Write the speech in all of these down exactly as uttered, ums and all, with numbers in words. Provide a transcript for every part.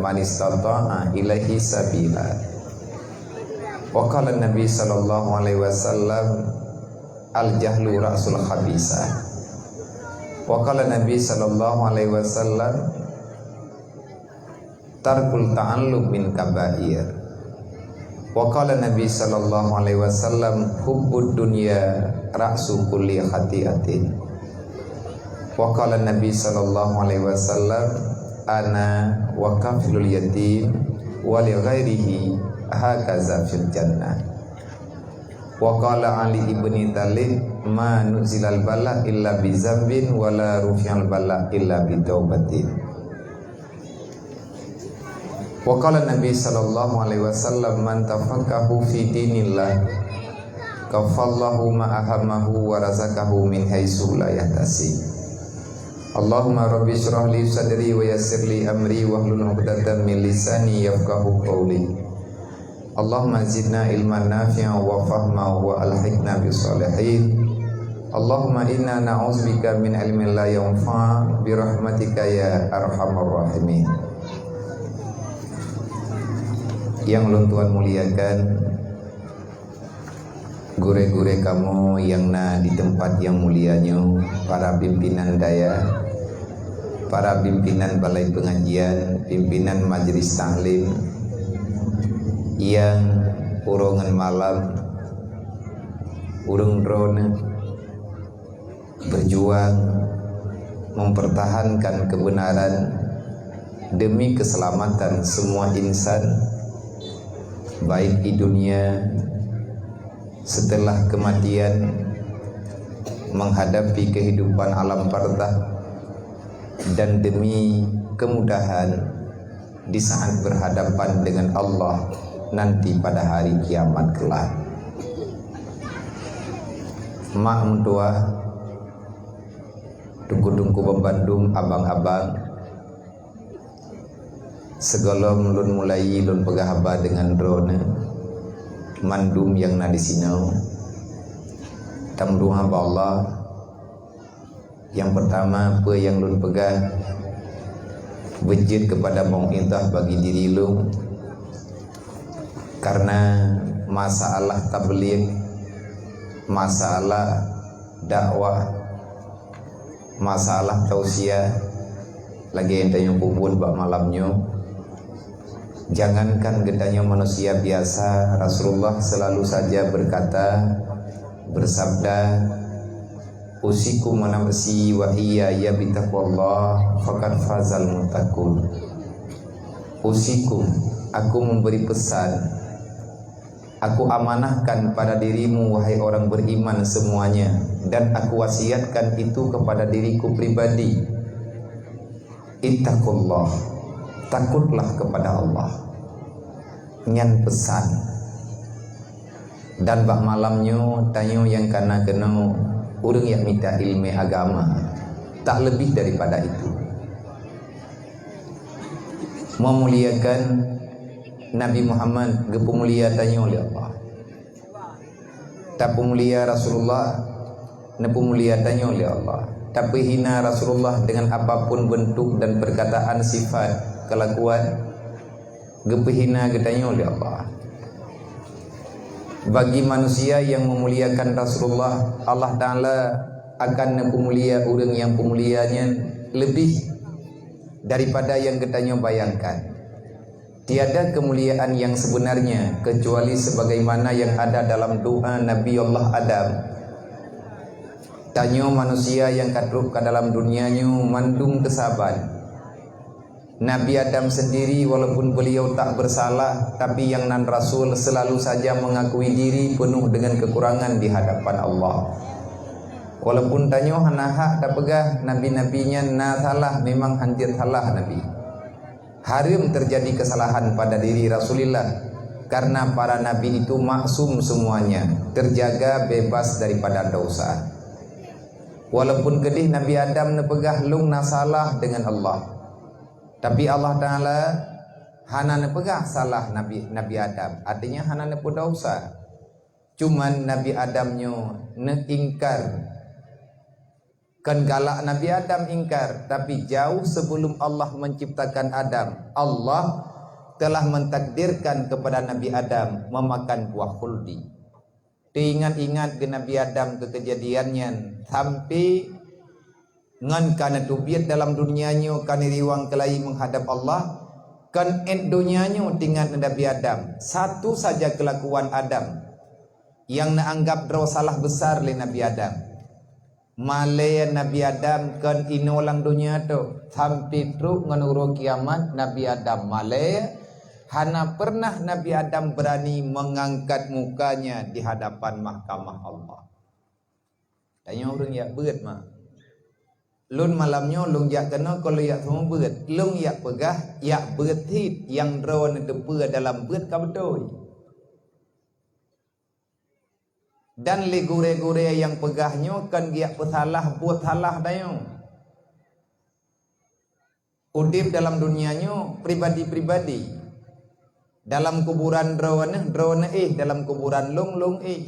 man istata'a ilaihi sabila. Wa qala Nabi sallallahu alaihi wasallam, "Al-jahlu ra'sul khabisah." Wa qala Nabi sallallahu alaihi wasallam, "Tarkul ta'allum min kabair." Wa qala Nabi sallallahu alaihi wasallam, "Hubbud dunya ra'su kulli khati'atin." Wa qala Nabi sallallahu alaihi wasallam, "Ana wa kafilul yatim wa li ghairihi hakaza fil jannah." Wa qala Ali ibni Thalib, "Ma nuzilal bala illa bi zambin wa la rufi'al bala illa bi taubatin." Wa qala Nabi sallallahu alaihi wasallam, "Man tafaqahu fi dinillah, kafallahu ma ahammahu wa razaqahu min haitsu la yahtasib." Allahumma rabbi shrah li sadri wa yassir li amri wahlul 'uqdatam min lisani yafqahu qawli. Allahumma zidna ilman nafi'a wa fahma wa alhiqna bis shalihin. Allahumma inna na'udzubika min ilmin la yanfa' bi rahmatika ya arhamar rahimin. Yang lôn tuan muliakan, gurée-gurée kamoe nyang na di teumpat nyang mulia nyoe, para pimpinan dayah, para pimpinan balai peungajian, pimpinan majlis taklim, nyang uroe ngon malam ureuëng droeneueh berjuang mempertahankan kebenaran demi keselamatan semua insan, baik di dunia setelah kematian, menghadapi kehidupan alam barzakh, dan demi kemudahan di saat berhadapan dengan Allah nanti pada hari kiamat kelak. Mak meutuah, teungku-teungku banmandum, abang-abang, sigohlom lôn mulai lôn peugah haba deungon droeneueh mandum nyang na disinoe. Tameudoá bak Allah. Nyang peurtama, peue nyang lôn peugah beujeuet keupada mau'izah bagi diri lôn, kareuna masalah tabligh, masalah dakwah, masalah tausiah, lagée nyang tanyoe peubuet bak malam nyoe. Jangankan geutanyoe manusia biasa, Rasulullah selalu saja berkata, bersabda, "Usikum wa nafsi wa iyaya bitaqwallah, faqad fazal muttaqun." Usikum, aku memberi pesan, aku amanahkan pada dirimu, wahai orang beriman semuanya, dan aku wasiatkan itu kepada diriku pribadi. Ittaqullah, takutlah kepada Allah. Nyan pesan. Dan bak malam nyoe, tanyoe nyang kana keunoe ureuëng nyang mita ileumé agama, tak leubeh daripada itu. Meumuliakan Nabi Muhammad geupeumulia tanyoe lé Allah. Tapeumulia Rasulullah, neupeumulia tanyoe lé Allah. Tapeuhina Rasulullah dengan apapun bentuk dan perkataan, sifat, kelakuan, geupeuhina geutanyoe lé Allah. Bagi manusia yang memuliakan Rasulullah, Allah Ta'ala akan neupeumulia ureuëng nyang peumulia nyan leubeh daripada nyang geutanyoe bayangkan. Tiada kemuliaan yang sebenarnya kecuali sebagaimana yang ada dalam doa Nabi Allah Adam. Tanyoe manusia nyang ka trok ka dalam dunia nyoe mandum teusaban. Nabi Adam sendiri, walaupun beliau tak bersalah, tapi nyang nan rasul selalu saja mengakui diri penuh dengan kekurangan di hadapan Allah. Walaupun tanyoe hana hak tapeugah nabi-nabi nyan na salah, memang hanjeuet salah nabi. Hareuem terjadi kesalahan pada diri Rasulullah, karena para nabi itu maksum semuanya, terjaga bebas daripada dosa. Walaupun keudeh Nabi Adam neupeugah lôn na salah dengan Allah, tapi Allah Ta'ala hana neupeugah salah Nabi, Nabi Adam, artinya hana neupeudosa. Cuman Nabi Adam nyoe neuingkar Kan galak Nabi Adam ingkar, tapi jauh sebelum Allah menciptakan Adam, Allah telah mentakdirkan kepada Nabi Adam memakan buah khuldi. Teuingat-ingat keu Nabi Adam keu keujadian nyan, sampai ngon ka neuteubiet dalam dunia nyoe ka neuriwang keulayi meuhadab Allah, kon ék donya nyoe teuingat Nabi Adam. Satu saja kelakuan Adam nyang neuanggab droe salah besar lé Nabi Adam. Malée Nabi Adam kon inoe lam donya tu, sampai trok ngon uroe kiamat Nabi Adam malée, hana pernah Nabi Adam beurani mengangkat mukanya di hadapan mahkamah Allah. Tanyoe ureuëng jak beuet ma. Lôn malam nyoe lôn jak keunoe kon lôn jak seumeubeuet, lôn jak peugah jak beuet cit nyang droe neuteupeue dalam beuet ka beutôi. Dan lé gurée-gurée nyang peugah nyoe kon geujak peusalah buet salah tanyoe. Udeb dalam dunia nyoe pribadi-pribadi. Dalam kuburan droeneuh, droeneuh éh, dalam kuburan lôn, lôn éh.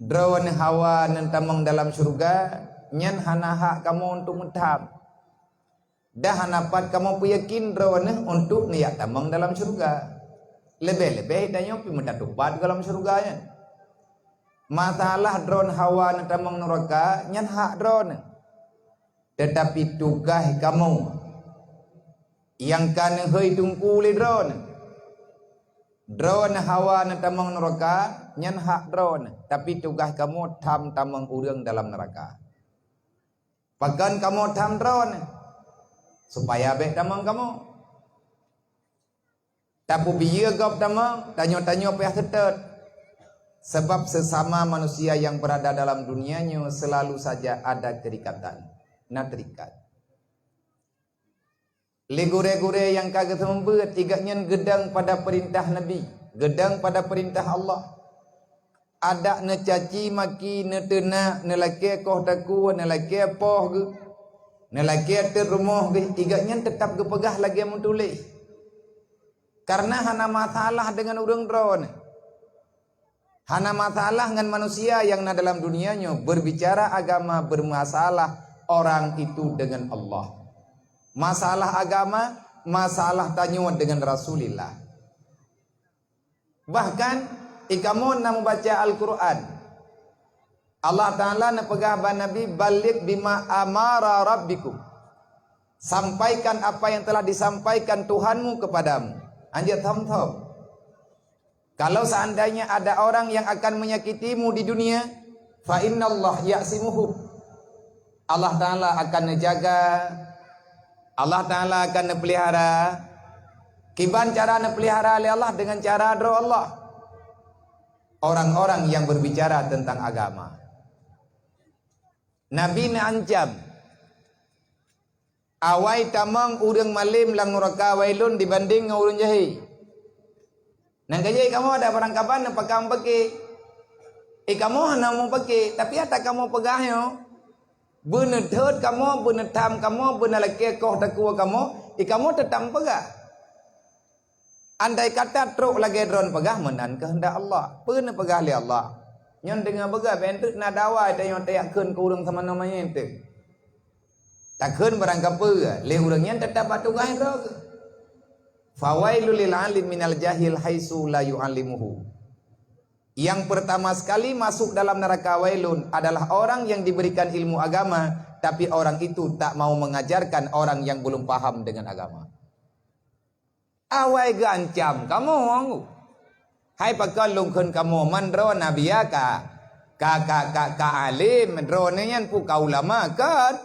Droeneuh hawa neutamong dalam syeuruga, nyan hana hak kamoe untuk meutham. Dah hana pat kamoe peuyakin droeneuh untuk neujak tamong dalam syeuruga. Leubeh-leubeh tanyoe pih meutatupat goh lam syeuruga nyan. Masalah droeneuh hawa neutamong nuraka nyan hak droeneuh. Teutapi tugaih kamoe nyang ka neuhôi teungku lé droeneuh. Droeneuh hawa neutamong nuraka nyan hak droeneuh, tapi tugaih kamoe tham tamong ureuëng dalam nuraka. Pakon kamoe tham droeneuh? Supaya bék tamong kamoe. Tapeubiyeu gob tamong, tanyoe-tanyoe payah seutôt. Sabab sesama manusia yang berada dalam dunia nyoe selalu saja ada keterikatan. Na terikat. Lé gurée-gurée nyang ka geuseumeubeuet, igat nyan geudong pada peurintah Nabi, geudong pada peurintah Allah. Adak neucaci maki, neuteunak, neulakée koh takue, neulakée poh geuh, neulakée teut rumoh geuh, igat nyan teutab geupeugah lagée meutuléh. Kareuna hana masalah deungon ureuëng droeneuh. Hana masalah ngon manusia nyang na dalam dunia nyoe, berbicara agama bermasalah orang itu dengan Allah. Masalah agama, masalah tanyoe dengan Rasulillah. Bahkan, ikamoe na mubaca Al-Quran. Allah Ta'ala neupeugah bak Nabi, "Balligh bima amara rabbikum." Sampaikan apa yang telah disampaikan Tuhanmu kepadamu. Anjeut thom-thom. Kalau seandainya ada orang yang akan menyakitimu di dunia, fa innallaha ya'simuhu. Allah Ta'ala akan neujaga, Allah Ta'ala akan neupeulihara. Kiban cara neupeulihara lé Allah? Dengan cara droe Allah. Orang-orang yang berbicara tentang agama. Nabi neuancam, awai tamong ureuëng malém lam nuraka wailun dibanding ngon ureuëng jahé. Nyang ka jeuet kamoe ada barang kaban neupakam pake. Eh, kamoe hana mupake, tapi ata kamoe peugah nyoe, beuneuthot kamoe, beuneutham kamoe, beunalakée koh takue kamoe, eh, kamoe teutab peugah. Andai kata trok lagée droe peugah, meunan keuheundak Allah. Peue neupeugah lé Allah? Nyoe deungoe peugah, bék teuk na dawa tanyoe tajak kheun keu ureuëng samanoe manyét teuk. Takheun barang kapeue, lé ureuëng nyan teutab bak tugaih droe geuh. Fawailul lil alim minal jahil haitsu la yu'allimuhu. Yang pertama sekali masuk dalam neraka wailun adalah orang yang diberikan ilmu agama, tapi orang itu tak mau mengajarkan orang yang belum paham dengan agama. Awai geuancam kamoe. Hai pakon lôn kheun kamoe, man droe na biya ka, ka, ka, ka, ka além, droeneuh nyan peue ka ulama kan?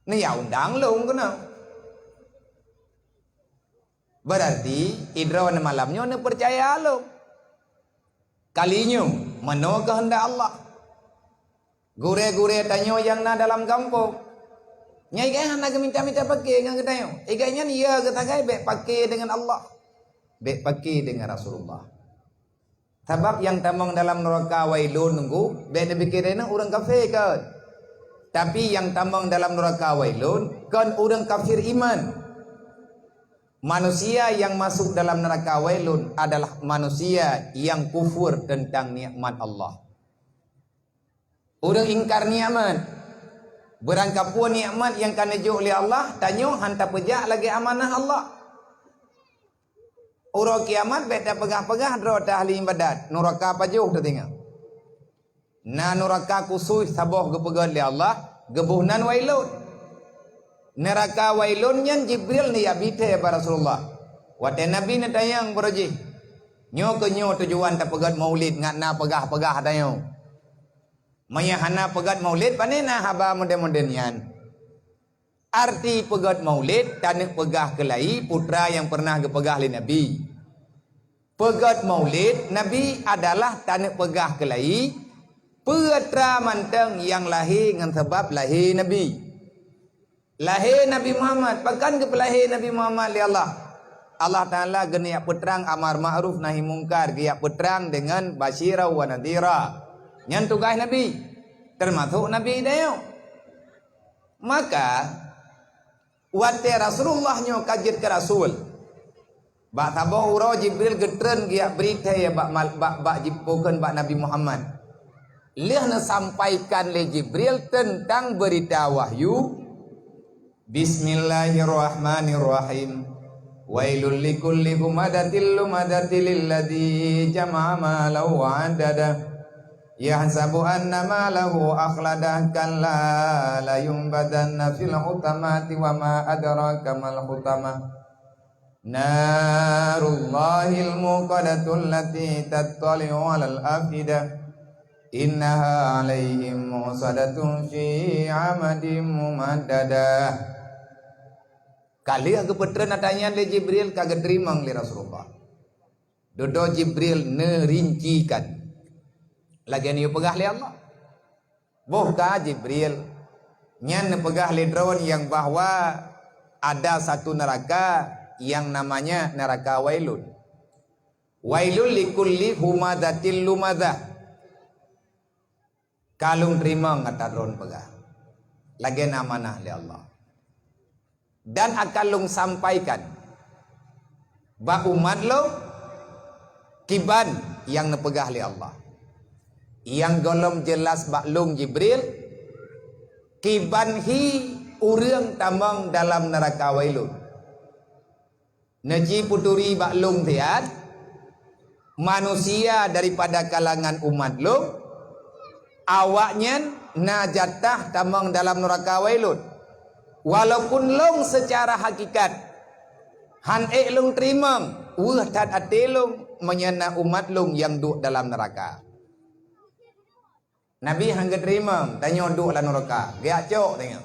Neujak undang lôn keunoe. Berarti, idroe malam nyoe neupeucaya lôn. Kali nyoe, meunoe keuheundak Allah. Gurée-gurée tanyoe nyang na dalam gampông, nyan igai hana geuminta-minta pake ngon geutanyoe. Igai nyan ya geusagai bék pake deungon Allah, bék pake deungon Rasulullah. Sabab nyang tamong dalam nuraka wailun nunggu, bék neupike deungon ureuëng kafé kon. Tapi nyang tamong dalam nuraka wailun kon ureuëng kafir iman. Manusia yang masuk dalam neraka wailun adalah manusia yang kufur tentang nikmat Allah. Ureuëng ingkar nikmat. Beurangkapeue nikmat nyang ka neujok lé Allah, tanyoe han tapeujak lagée amanah Allah. Uroe kiamat bék tapeugah-peugah droe ta ahli iébadat, nuraka pajoh tatinggai. Na nuraka khusus saboh geupeugét lé Allah, geuboh nan Wailun. Nuraka Wailun nyan Jibril neujak bi thée bak Rasulullah. Watée Nabi neutanyong baroe jih, "Nyoe keuh nyoe tujuan tapeugét Maulid ngat na peugah-peugah tanyoe?" Meunyoe hana peugét Maulid, pane na haba model-model nyan? Arti peugét Maulid, taneuk peugah keulayi putra nyang peureunah geupeugah lé Nabi. Peugét Maulid Nabi adalah taneuk peugah keulayi putra mantong nyang lahé ngon sabab lahé Nabi. Lahé Nabi Muhammad, pakon geupeulahé Nabi Muhammad lé Allah? Allah Taala geunyak peutrang amar ma'ruf nahi mungkar, geujak peutrang deungon basyira wa nadhira. Nyan tugaih Nabi, teumasok Nabi tanyoe. Maka, watée Rasulullah nyoe ka jeuet keu rasul, bak saboh uroe Jibril geutreun geujak bri thée bak mal-, bak, bak Jib-, bukon bak Nabi Muhammad. Lheueh neusampaikan lé Jibril teuntang beurita wahyu, "Bismillahirrahmanirrahim. Wailul likulli humazatil lumazatil ladzi jama'a malahu wa 'addadah. Yahsabu anna malahu akhladah. Kalla layunbadzanna fil hutamati wa ma adraka mal hutamah. Narullahil muqadatul lati tattali'u 'alal afidah. Innaha 'alaihim mu'sadatun fi 'amadin mumaddadah." Ka lheueh geupeutreun ata nyan lé Jibril, ka geuteurimong lé Rasulullah. Dudoe Jibril neurincikan lagée nyang geupeugah lé Allah. Boh ka Jibril, nyan neupeugah lé droe nyang bahwa ada satu neraka yang namanya neraka Wailun. Wailul likulli humazatil lumazah. Ka lôn teurimong ata droe peugah, lagée na amanah lé Allah. Dan akan lôn sampaikan bak umat lôn kiban nyang neupeugah lé Allah. Nyang gohlom jeulaih bak lôn Jibril, kiban hi ureuëng tamong dalam neuraka Wailun. Neuji peuturi bak lôn siat, manusia daripada kalangan umat lôn, awaknyan na jatah tamong dalam neuraka Wailun. Walaupun lôn seucara hakikat han ék lôn teurimong, weueh that até lôn meunyoe na umat lôn nyang duek dalam neuraka. Nabi han geuteurimong tanyoe duek lam neuraka, geujak cok tanyoe.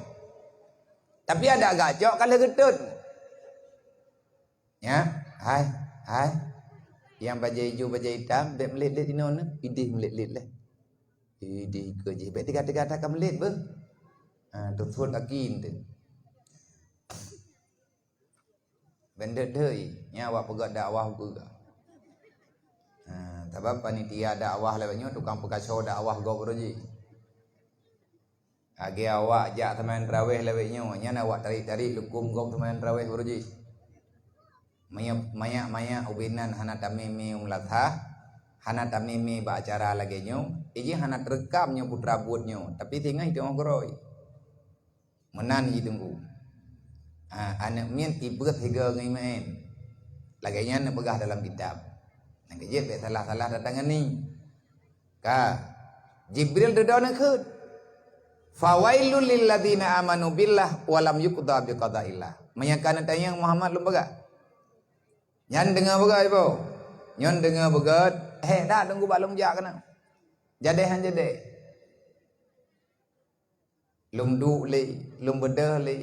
Tapi adak geujak cok ka lheueh geutot. Ya, hai, hai. Nyang bajée ijo, bajée itam, bék meulet-let inoe neuh, ideh meulet-let lé. Ideh keu jih, bék teuga-teuga that ka meulet beuh. Ha, teupot akin teuh. Bandeuet deuh, nyan awak peugah dakwah ukeue. Ha, sabab panitia dakwah lawét nyoe tukang peukaso dakwah gob roh jih. Lagée awak jak seumayang tarawéh lawét nyoe, nyan awak tarék-tarék lukum gob seumayang tarawéh baroe jih. Manyak-manyak ubé nan hana tamé-mé u meulasah, hana tamé-mé bak acara lagée nyoe, ijih hana teureukam nyoe putra buet nyoe, tapi singoh jiteungoh keurôi. Meunan jiteungku. Ha, aneuëk miet ibeuet sigoe ngon imeuen. Lagée nyan neupeugah dalam kitab. Nyang keujeuet bék salah-salah tatangani. Ka. Jibril dudoe neukheun, "Fawailul lil ladzina amanu billah wa lam yuqda bi qadaillah." Meunyoe ka neutanyong Muhammad lôn peugah. Nyan deungoe beugét, iboh. Nyan deungoe beugét, hék that teungku bak lôn jak keunoe. Jadéh han jadéh. Lôn duek lé, lôn beudôh lé,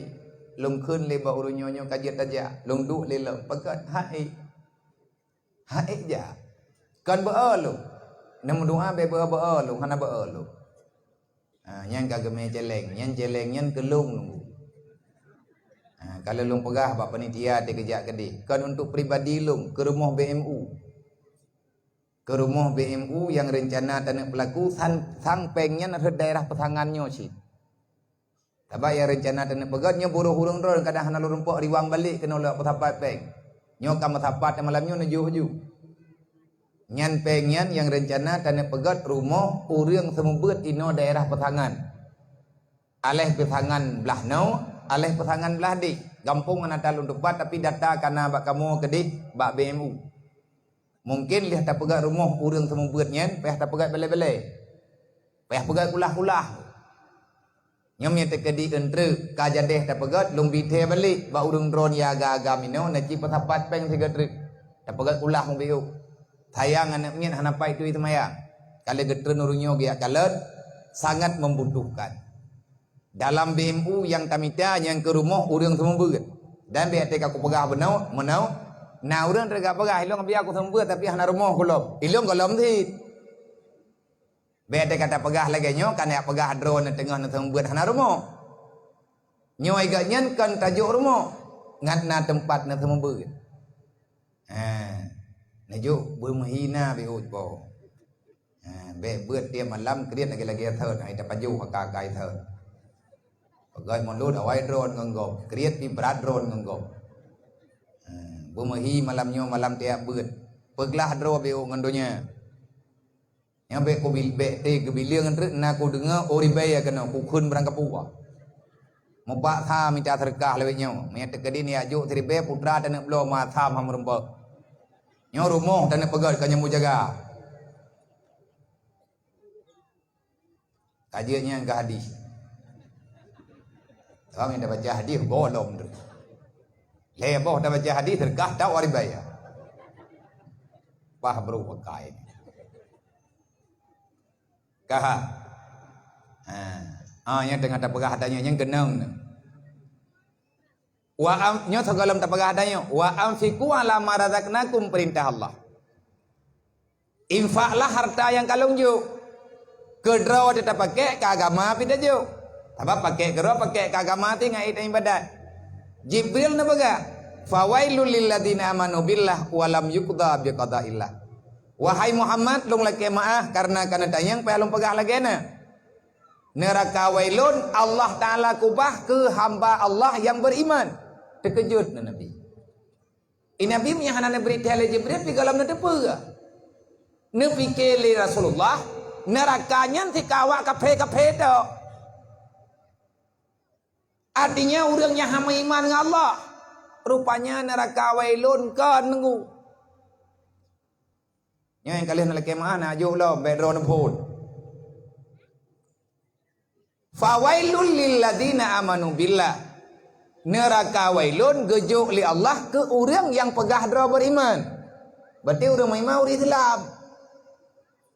lôn kheun lé bak ureuëng nyoe, nyoe ka jeuet tajak, lôn duek lé lom, peugét, han ék. Han ék jak. Kon beu-o lôn. Neumeudoá bék beu-o-beu-o lôn, hana beu-o lôn. Ha, nyan ka geumé celeng, nyan celeng nyan keu lôn nunggu. Ha, ka lheueh lôn peugah bak panitia teukeujak keudeh, kon untuk pribadi lôn, keu rumoh B M U. Keu rumoh B M U nyang reuncana taneuk peulaku san-, sang péng nyan rhot daerah peusangan nyoe cit. Sabab nyang reuncana taneuk peugét nyoe buroh ureuëng droe kadang hana lôn rumpok riwang balek keunoe lewat peusapat péng. Nyoe ka meusapat malam nyoe neujok ju. Nyan péng nyan nyang reuncana taneuk peugöt rumoh ureuëng seumeubeuet inoe daerah Peusangan. Aléh Peusangan blah noe, aléh Peusangan blah déh. Gampông hana that lôn teupat, tapi data ka na bak kamoe keudeh bak B M U. Mungken lheueh tapeugöt rumoh ureuëng seumeubeuet nyan, payah tapeugöt bèlè-bèlè. Payah peugöt kulah-kulah. Nyoe meunyo teukeudi eunteuk ka jadeh tapeugöt, lôn bi thèe balék bak ureuëng droeneuh nyang agam-agam inoe, na cit peusapat péng sigoe treuk. Tapeugöt kulah meubiôh. Sayang aneuk miet hana pai tui seumayang. Ka lheueh geutreun ureuëng nyoe geujak kalon, sangat membutuhkan. Dalam B M U nyang tamita nyang keu rumoh ureuëng seumeubeuet. Dan bèk teuka kupeugah bunoe, meunoe, na ureuëng teuka peugah, "Ilôn biya ku seumeubeuet tapi hana rumoh gohlom." Ilôn gohlom cit. Bèk teuka tapeugah lagèe nyoe, ka neujak peugah droeneuh teungoh neuseumeubeuet hana rumoh. Nyoe gobnyan kon tajok rumoh, ngat na teumpat neuseumeubeuet. Ha, neujok beumeuhina biôh boh. Ha, bèk beuet tiep malam kriet lagèe-lagèe thon, hai tapajoh aka-aka thon. Peugöt mulod awai droeneuh ngon gob, kriet pih brat droeneuh ngon gob. Ha, beumeuhi malam nyoe malam tiep beuet. Peuglah droe biôh ngon donya. Nyang bèk kubil-, bèk teuka geubileung treuk na kudeungoe, "Oh, ribèe ya keunoe, kukheun barang kapue." Mupaksa mita seudeukah lawét nyoe. Meunyo teukeudi neujak jok siribèe, putra taneuk bloe, ma tham hana meurumpok. Nyoe rumoh taneuk peugöt ka nyoe mujaga. Ka jeuet nyan keu hadih. Orang nyang tabaca hadih gohlom tu. Lhèe boh tabaca hadih teuka tau ari baya. Pah bro pakai. Ka ha. Ha. Ha, nyang teungoh tapeugah tanyoe nyang keunong tu. Wa am-, nyoe sigohlom tapeugah tanyoe, "Wa anfiqu ala ma razaqnakum," peurintah Allah. Infaklah harta nyang ka lôn jok. Keudroe teuh tapakék keu agama pih tajok. Sabab pakék keudroe, pakék keu agama teuh ngon iébadat. Jibril neupeugah, "Fawailul lilladzina amanu billah wa lam yuqda biqadaillah." Wahai Muhammad, lôn lakée meuáh kareuna ka neutanyong payah lôn peugah lagée na. Neuraka wailun Allah Taala keubah keu hamba Allah nyang beriman. Teukeujot na Nabi. I Nabi meunyo hana neubri thée lé Jibril, pih gohlom neuteupeue. Neupike lé Rasulullah, neuraka nyan sikawa kafé-kafé tok. Artinya, ureuëng nyang hana meuiman ngon Allah, rupanya neuraka wailun kon nunggu. Nyoe nyang ka lheueh na lakée meuáh, na jok lom, bék droe neuphon. "Fawailul lilladzina amanu billah." Neuraka wailun geujok lé Allah keu ureuëng nyang peugah droe beriman. Berarti ureuëng meuiman ureuëng Islam.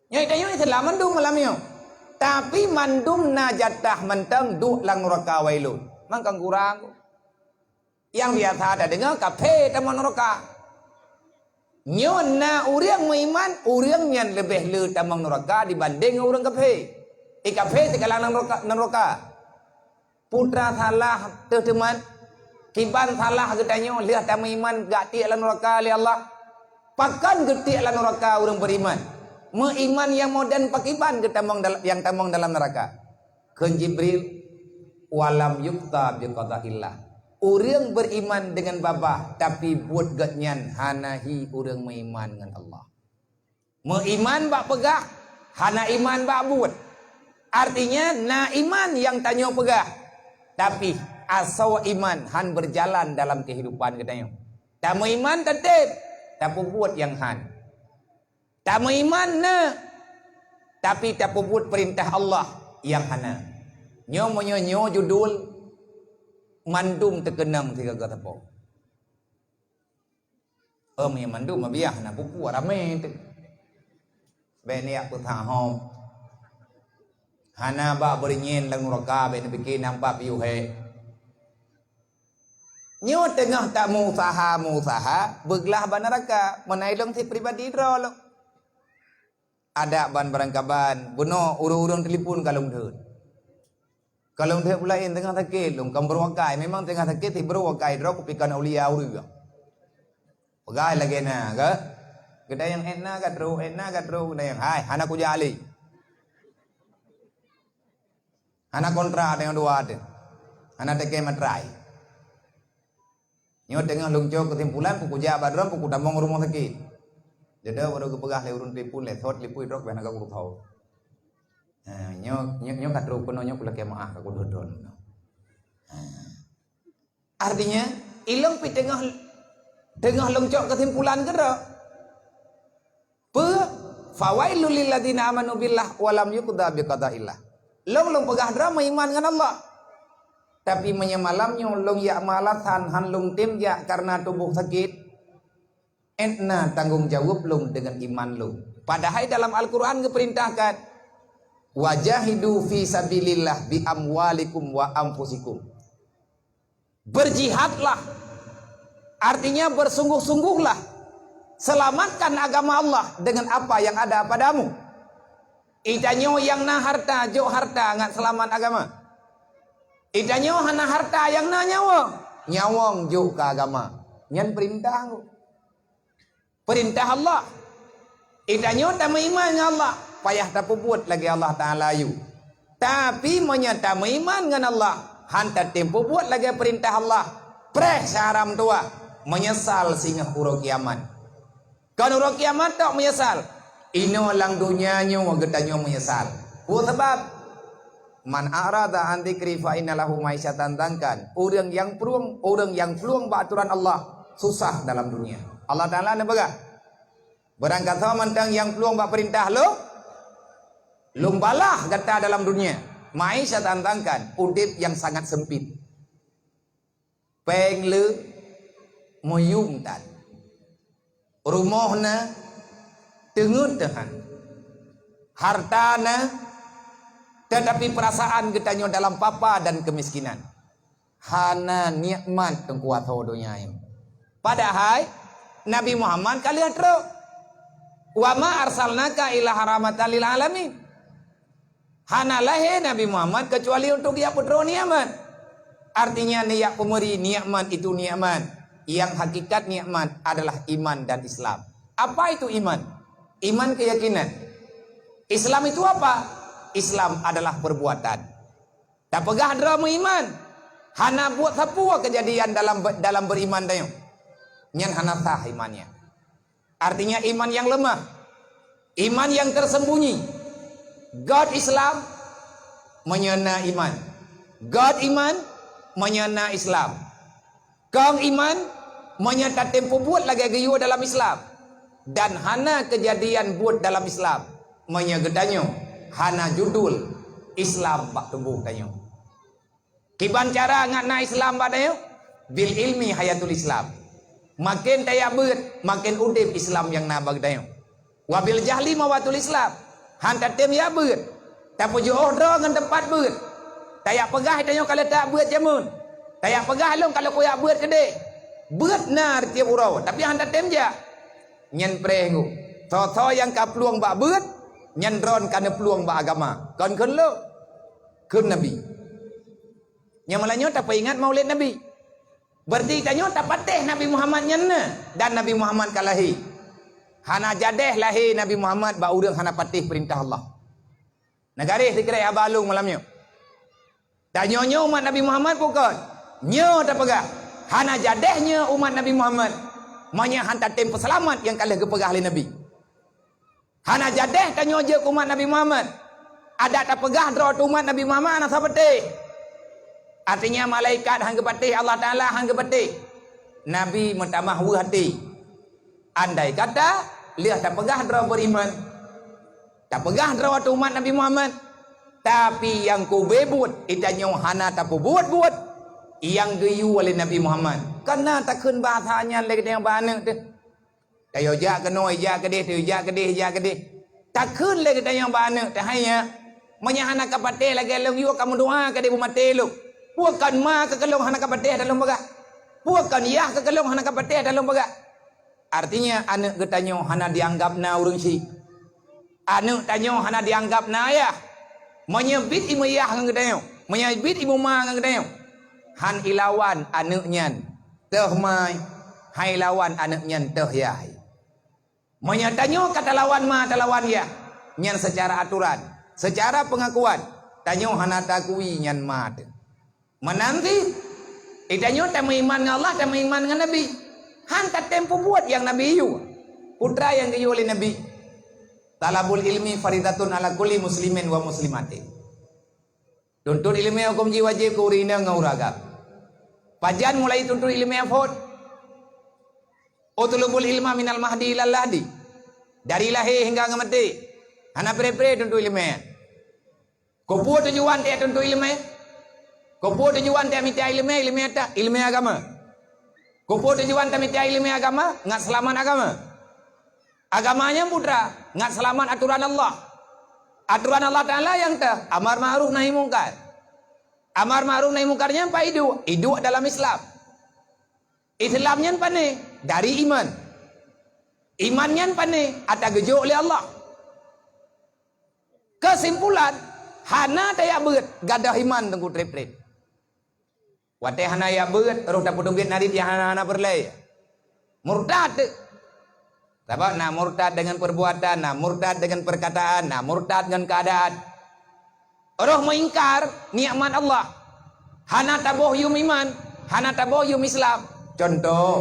Nyoe tanyoe Islam mandum malam nyoe. Tapi mandum na jatah mantong duek lam neuraka wailun. Mangkang kurang. Nyang biasa tadeungoe kafé tamong neuraka. Nyoe na ureuëng meuiman, ureuëng nyan leubeh le tamong neuraka dibandéng ngon ureuëng kafé. I kafé sikalang lam neuraka, neuraka. Peue teuma salah teuh teuman, kiban salah geutanyoe lheueh tameuiman geutiek lam neuraka lé Allah. Pakon geutiek lam neuraka ureuëng beriman? Meuiman nyang modern pakiban geutamong dal-, nyang tamong dalam neuraka? Kheun Jibril, "Walam yuqda biqadaillah." Ureuëng beriman deungon babah, tapi buet geuhnyan hana hi ureuëng meuiman ngon Allah. Meuiman bak peugah, hana iman bak buet. Artinya, na iman nyang tanyoe peugah, tapi asoe iman han beujalan dalam keuhidupan geutanyoe. Tameuiman teuteb, tapeubuet nyang han. Tameuiman na, tapi tapeubuet peurintah Allah nyang hana. Nyoe meunyoe nyoe judul mandum teukeunong sigaga sapo. Oh, meunyoe mandum mabiah na pupuk ramé teuh. Bék neujak peusahom. Hana bak beureunyen lam neuraka, bék neupike nampak piôh hék. Nyoe teungoh tameuusaha-meuusaha beuglah bak neuraka, meunan lôn sit pribadi droe lôn. Adak ban barangkaban, bunoe ureuëng-ureuëng telepon ka lôn deuet. Ka lôn deuet peue laén teungoh sakét, lôn kon beuruakai. Memang teungoh sakét sit beuruakai droe kupike na ulia ureuëng. Peugah lagée na, ka? Geutanyoe ék na ka trok, ék na ka trok, geutanyoe, hai, hana kujak lé. Hana kontrak deungon dua teuh. Hana teuke matrai. Nyoe teungoh lôn cok keusimpulan, peue kujak bak droe, peue kutamong rumoh sakét. Dada baru geupeugah lé ureuëng telepon lé, thot lipui trok bèk na gak ureuëng thau. Ha, nyoe, nyoe, nyoe ka trok keunoe nyoe kulakèe meu'ah ka kudodon. Ha. Artinya, ilong pi teungoh, teungoh lông cok keusimpulan keudroe. Peue? "Fawailul lil ladzina amanu billah wa lam yuqda biqadaillah." Lông, lông peugah droe meuiman ngon Allah. Tapi meunyoe malam nyoe lông jak malasan han lông tem jak kareuna tuboh sakét, étna tanggong jaweueb lông deungon iman lông. Padahai dalam Al-Quran geupeurintahkan, "Wajahidu fi sabilillah bi amwalikum wa anfusikum." Berjihadlah, artinya bersungguh-sungguhlah. Selamatkan agama Allah dengan apa yang ada padamu. Itanyoe nyang na harta, jok harta ngat seulamat agama. Itanyoe hana harta nyang na nyawa, nyawöng jok keu agama. Nyan peurintah. Peurintah Allah. Itanyoe tameuiman ngon Allah, payah tapeubuet lagée Allah Taala yue. Tapi meunyoe tameuiman ngon Allah, han tatem peubuet lagée peurintah Allah, preh syaram tuah, meunyeusal singoh uroe kiamat. Kon uroe kiamat tok meunyeusal. Inoe lam donya nyoe geutanyoe meunyeusal. Peue sabab? "Man a'rada an dzikri fa inna lahu ma'isyatan dzankan." Ureuëng nyang plueng, ureuëng nyang plueng bak aturan Allah, susah dalam dunia. Allah Taala neupeugah, "Barangkasoe mantong nyang plueng bak peurintah Lôn, Lôn balah gata dalam dunia, ma'isyatan dzankan, udeb nyang sangat sempit." Péng le meuyuem that. Rumoh na teungeut teuhan. Harta na, tetapi perasaan geutanyoe dalam papa dan kemiskinan. Hana nikmat teungku atho donya nyoe. Padahai Nabi Muhammad ka lheueh trok. "Wa ma arsalnaka illa rahmatan lil alamin." Hana lahé Nabi Muhammad keucuali untuk jak peutroh nikmat. Artinya, neujak peumeri nikmat itu nikmat. Yang hakikat nikmat adalah iman dan Islam. Apa itu iman? Iman keyakinan. Islam itu apa? Islam adalah perbuatan. Tapeugah droe meuiman, hana buet sapeue keujadian dalam be-, dalam beriman tanyoe. Nyan hana sah imannya. Artinya iman yang lemah, iman yang tersembunyi. Göt Islam meunyoe na iman. Göt iman meunyoe na Islam. Kong iman meunyoe tatem peubuet lagée geuyue dalam Islam. Dan hana keujadian buet dalam Islam meunyoe geutanyoe hana judul Islam bak tuboh tanyoe. Kiban cara ngat na Islam bak tanyoe? Bil ilmi hayatul Islam. Maken tajak beuet, maken udeb Islam nyang na bak tanyoe. Wa bil jahli mawatul Islam. Han tatem jak beuet. Tapeujiôh droe ngon teumpat beuet. Tajak peugah tanyoe ka lheueh tajak beuet jameun. Tajak peugah lôn ka lheueh kujak beuet keudeh. Beuet na tieb uroe, tapi han tatem jak. Nyan preh ngu. Soe-soe nyang ka plueng bak beuet, nyan droen ka neuplueng bak agama. Kon kheun lôn. Kheun Nabi. Nyang malam nyoe tapeuingat Maulid Nabi. Berarti tanyoe tapatéh Nabi Muhammad nyan na, dan Nabi Muhammad ka lahé. Hana jadeh lahé Nabi Muhammad bak ureuëng hana patéh peurintah Allah. Neugaréh sikrék haba lôn malam nyoe. Tanyoe nyoe umat Nabi Muhammad bukon? Nyoe tapeugah, hana jadeh nyoe umat Nabi Muhammad. Meunyoe han tatem peuseulamat nyang ka lheueh geupeugah lé Nabi. Hana jadeh tanyoe jeuet keu umat Nabi Muhammad. Adak tapeugah droe teuh umat Nabi Muhammad hana sapeue teuh. Artinya malaikat han geupatéh, Allah Taala han geupatéh. Nabi meutamah weueh até. Andai kata lheueh tapeugah droe beriman, tapeugah droe teuh umat Nabi Muhammad, tapi nyang kube buet, itanyoe hana tapeubuet buet nyang geuyue lé Nabi Muhammad. Kana takheun bahasa nyan lé geutanyoe bak aneuëk teuh. Tayue jak keunoe, jak keudeh, tayue jak keudeh, jak keudeh. Takheun lé geutanyoe bak aneuëk teuh, "Hai nyak, meunyoe hana kapatéh lagée lôn yue ka meudoa keudeh beumaté lôn. Peue kon ma keu keu lôn hana kapatéh dan lôn peugah? Peue kon yah keu keu lôn hana kapatéh dan lôn peugah?" Artinya, aneuëk geutanyoe hana dianggap na ureuëng syiek. Aneuëk tanyoe hana dianggap na ayah. Meunyoe biet imeuyah ngon geutanyoe, meunyoe biet imuma ngon geutanyoe, han ilawan aneuëk nyan teuh ma, han ilawan aneuëk nyan teuh yah. Meunyoe tanyoe ka talawan ma, talawan yah, nyan seucara aturan, seucara peungakuan, tanyoe hana taakui nyan ma teuh. Meunan cit, itanyoe tameuiman ngon Allah, tameuiman ngon Nabi. Han tatem peubuet nyang Nabi yue. Putra nyang geuyue lé Nabi, "Thalabul ilmi faridatun ala kulli muslimin wa muslimatin." Tuntut ileumèe huköm jih wajéb keu ureueng inong ngon ureueng agam. Pajan mulai tuntut ileumèe phon? "Utlubul ilma minal mahdi ilal lahdi." Dari lahé hingga ngon maté. Hana pré-pré tuntut ileumèe. Keupeue tujuan teuh tuntut ileumèe? Keupeue tujuan teuh mita ileumèe, ileumèe ta-, ileumèe agama? Keupeue tujuan teuh mita ileumèe agama? Ngat seulamat agama. Agama nyan putra, ngat seulamat atoran Allah. Atoran Allah Taala nyang teuh amar ma'ruf nahi mungkar. Amar ma'ruf nahi mungkar nyan pat iduek? Iduek dalam Islam. Islam nyan pané? Dari iman. Iman nyan pané? Ata geujok lé Allah. Keusimpulan, hana tajak beuet gadôh iman teungku trép-trép. Watèe hana jak beuet, roh tapeuteubiet narit nyang hana-hana peureulèe. Murtad teuh. Sabab na murtad deungon peurbuatan, na murtad deungon peurkataan, na murtad ngon keuadaan. Roh meuingkar nikmat Allah. Hana taboh yum iman, hana taboh yum Islam. Cuntoh,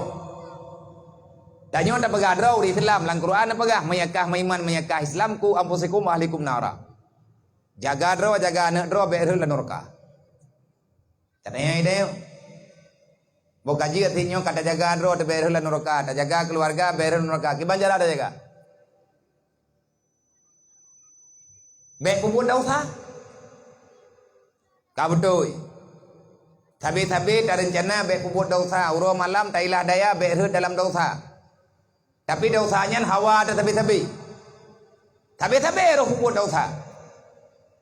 tanyoe tapeugah droe ureueng Islam, lam Quran tapeugah, "Man yakah meuiman, man yakah Islam, qu anfusakum wa ahlikum nara." Jaga droe, jaga aneuk droe, bèk rhot lam nuraka. Tanyong idéh nyoe. Boh ka jeuet sit nyoe ka tajaga droe teuh bèk rhot lam nuraka, tajaga keuluwarga bèk rhot lam nuraka. Kiban cara tajaga? Bèk peubuet desya. Ka beutôi. Sabe-sabe tareuncana bèk peubuet desya, uroe malam tailah daya bèk rhot dalam desya. Tapi desya nyan hawa teuh sabe-sabe. Sabe-sabe roh peubuet desya.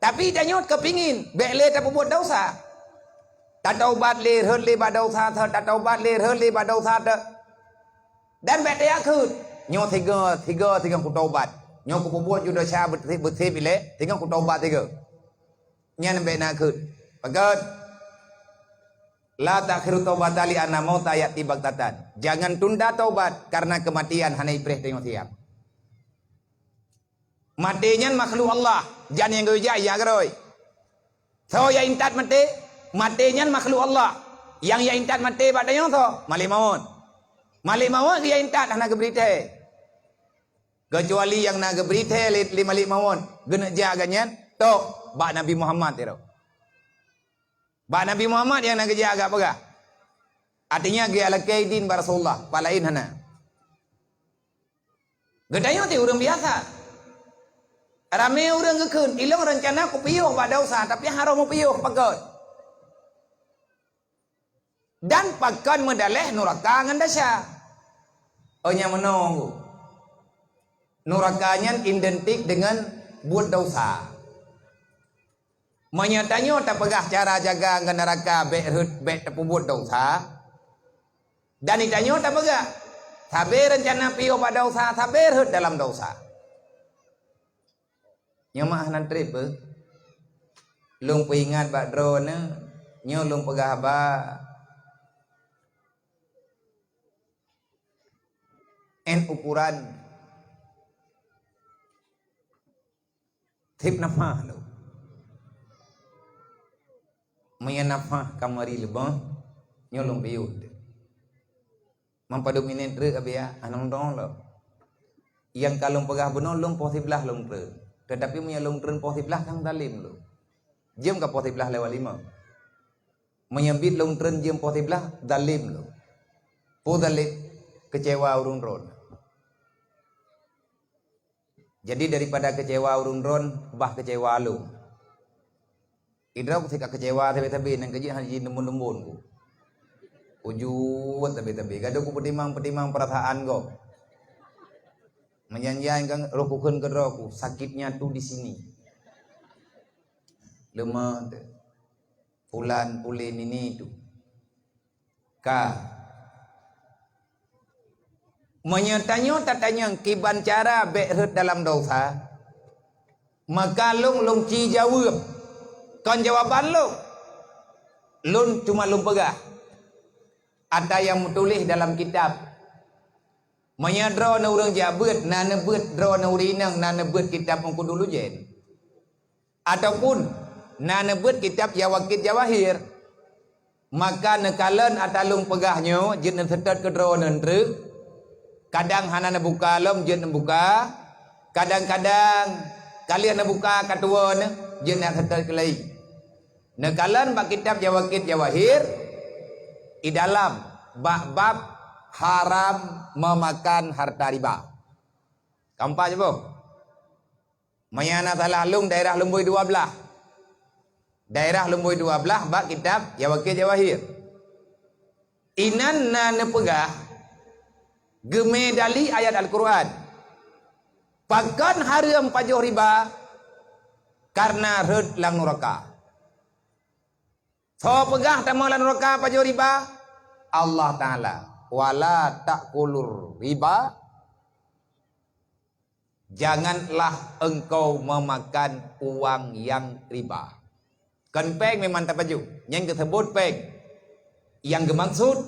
Tapi tanyoe keupingin bèk lé tapeubuet desya. Tataubat lé, rhot lé bak desya teuh, tataubat lé, rhot lé bak desya teuh. Dan bèk tajak kheun. Nyoe sigoe, sigoe, sigoe kutaubat. Nyoe kupeubuet ju desya beutép-beutép ilèe, sigoe kutaubat sigoe. Nyan bèk na kheun. Pakon? "La ta'khiru taubata li anna mauta ya'ti baghtatan." Jangan tunda taubat, karena kematian hana ipreh tanyoe siap. Maté nyan makhluk Allah, jan nyang geuyue jak jak keudroe. Soe nyang intat maté? Maté nyan makhluk Allah. Nyang jak intat maté bak tanyoe soe? Malèk mawöt. Malèk mawöt nyang intat hana geubri thèe. Keucuali nyang na geubri thèe lé, lé malèk mawöt, geuneuk jak gobnyan, tok, bak Nabi Muhammad sidroe. Bak Nabi Muhammad nyang na geujak geupeugah. Artinya geujak lakèe idin bak Rasulullah, pat laén hana. Geutanyoe teuh ureueng biasa. Ramé ureueng geukheun, "Ilôn reuncana kupiôh bak desya, tapi harôh mupiôh." Pakon? Dan pakon meudalèh nuraka ngon desya? Oh, nyang meunoe. Nuraka nyan identik deungon buet desya. Meunyoe tanyoe tapeugah cara jaga ngon nuraka bèk rhot, bèk tapeubuet desya, dan tanyoe tapeugah, sabe reuncana piôh bak desya, sabe rhot dalam desya. Nyoe meu'ah nan trép beuh. Lôn peuingat bak droeneuh, nyoe lôn peugah haba. N ukuran. Seb nafah lôn. Meunyoe nafah ka meuri leubeh, nyoe lôn piôh teuh. Meupadub minét treuk, Abiya, hana mantong lom. Nyang ka lôn peugah bunoe lôn poh siblaih lôn treun. Teutapi meunyoe lôn treun poh siblaih, sang zalem lôn. Jeuem ka poh siblaih lewat limong. Meunyoe biet lôn treun jeuem poh siblaih, zalem lôn. Peue zalem? Keucewa ureueng droen. Jadi, daripada keucewa ureueng droen, bah keucewa lôn. Idroe ku sika keucewa sabe-sabe, nyang keujeuet hana jiteumbon-teumbon ku. Ku jeuet sabe-sabe. Gadôh ku peutimang-peutimang peurasaan gob. Meujan-jan kan roh ku kheun keu droe ku, "Sakitnya tu di sini." Leumah teuh. Pulan pulen ini tu. Ka. Meunyoe tanyoe tatanyong kiban cara bèk rhot dalam desya, maka lôn, lôn ci jaweueb. Kon jawaban lôn. Lôn cuma lôn peugah. Ata nyang meutuléh dalam kitab. Meunyoe droeneuh ureueng jak beuet, na neubeuet droeneuh ureueng inong, na neubeuet kitab Ungku Dulujen. Ataupun na neubeuet kitab Yawaqit Jawahir, maka neukalon ata lôn peugah nyoe jeuet neuseutôt keu droeneuh treuk, Kadang hana neubuka, lom jeuet neubuka. Kadang-kadang ka lheueh neubuka ka tuwoe neuh, jeuet neuseutôt keulai. Neukalon bak kitab Jawakit Jawahir, di dalam bak bab haram meumakan harta riba. Ka meupat jih boh. Meunyo na salah lôn, daerah Lumbôi dua blah. Daerah Lumbôi dua blah bak kitab Jawakit Jawahir. Inan na neupeugah geumé dali ayat Al-Qur'an. Pakon hareuem pajoh riba? Kareuna rhot lam nuraka. Soe peugah tamong lam nuraka pajoh riba? Allah Taala. "Wala ta'kulur riba, janganlah engkau memakan uang yang riba." Kon péng memang tapajoh, nyang geuseubut péng. Nyang geumaksud,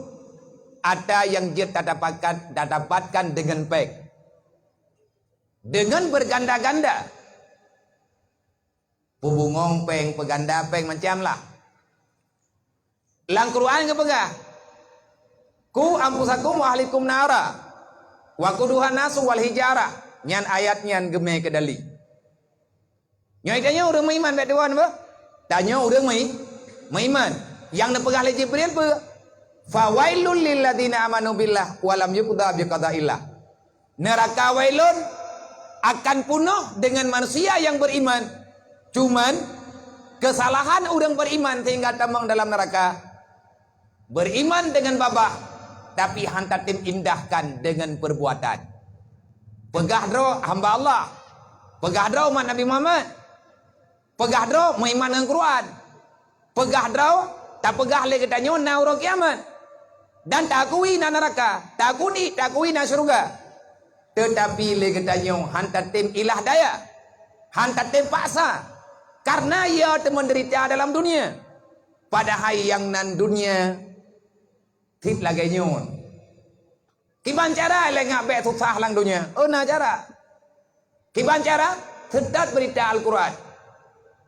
ata nyang jeuet tadapatkan, tadapatkan deungon péng. Deungon beuganda-ganda. Peubungong péng, peuganda péng macam lah. Lam Quran geupeugah, "Qu anfusakum wa ahlikum nara, wa quduhan nasu wal hijarah." Nyan ayat nyan geumé keudali. Nyoe tanyoe ureuëng meuiman bék tuwan beuh. Tanyoe ureuëng mei-, meuiman. Nyang neupeugah lé Jibril peue? "Fawailul lilladzina amanu billah wa lam yuqda biqadaillah." Neuraka Wailun akan punoh deungon manusia nyang beriman. Cuman, keusalahan ureuëng beriman sehingga tamong dalam neuraka. Beriman deungon babah, tapi han tatem indahkan deungon peurbuatan. Peugah droe hamba Allah. Peugah droe umat Nabi Muhammad. Peugah droe meuiman ngon Quran. Peugah droe, tapeugah lé geutanyoe na uroe kiamat. Dan taakui na neuraka, taakui, taakui na syeuruga. Teutapi lé geutanyoe han tatem ilah daya, han tatem paksa, kareuna ya teumeudeurita dalam dunia. Padahai nyang nan dunia cit lagée nyoe. Kiban cara lé ngat bék susah lam donya? Oh, na cara. Kiban cara? Seutôt beurita Al-Quran.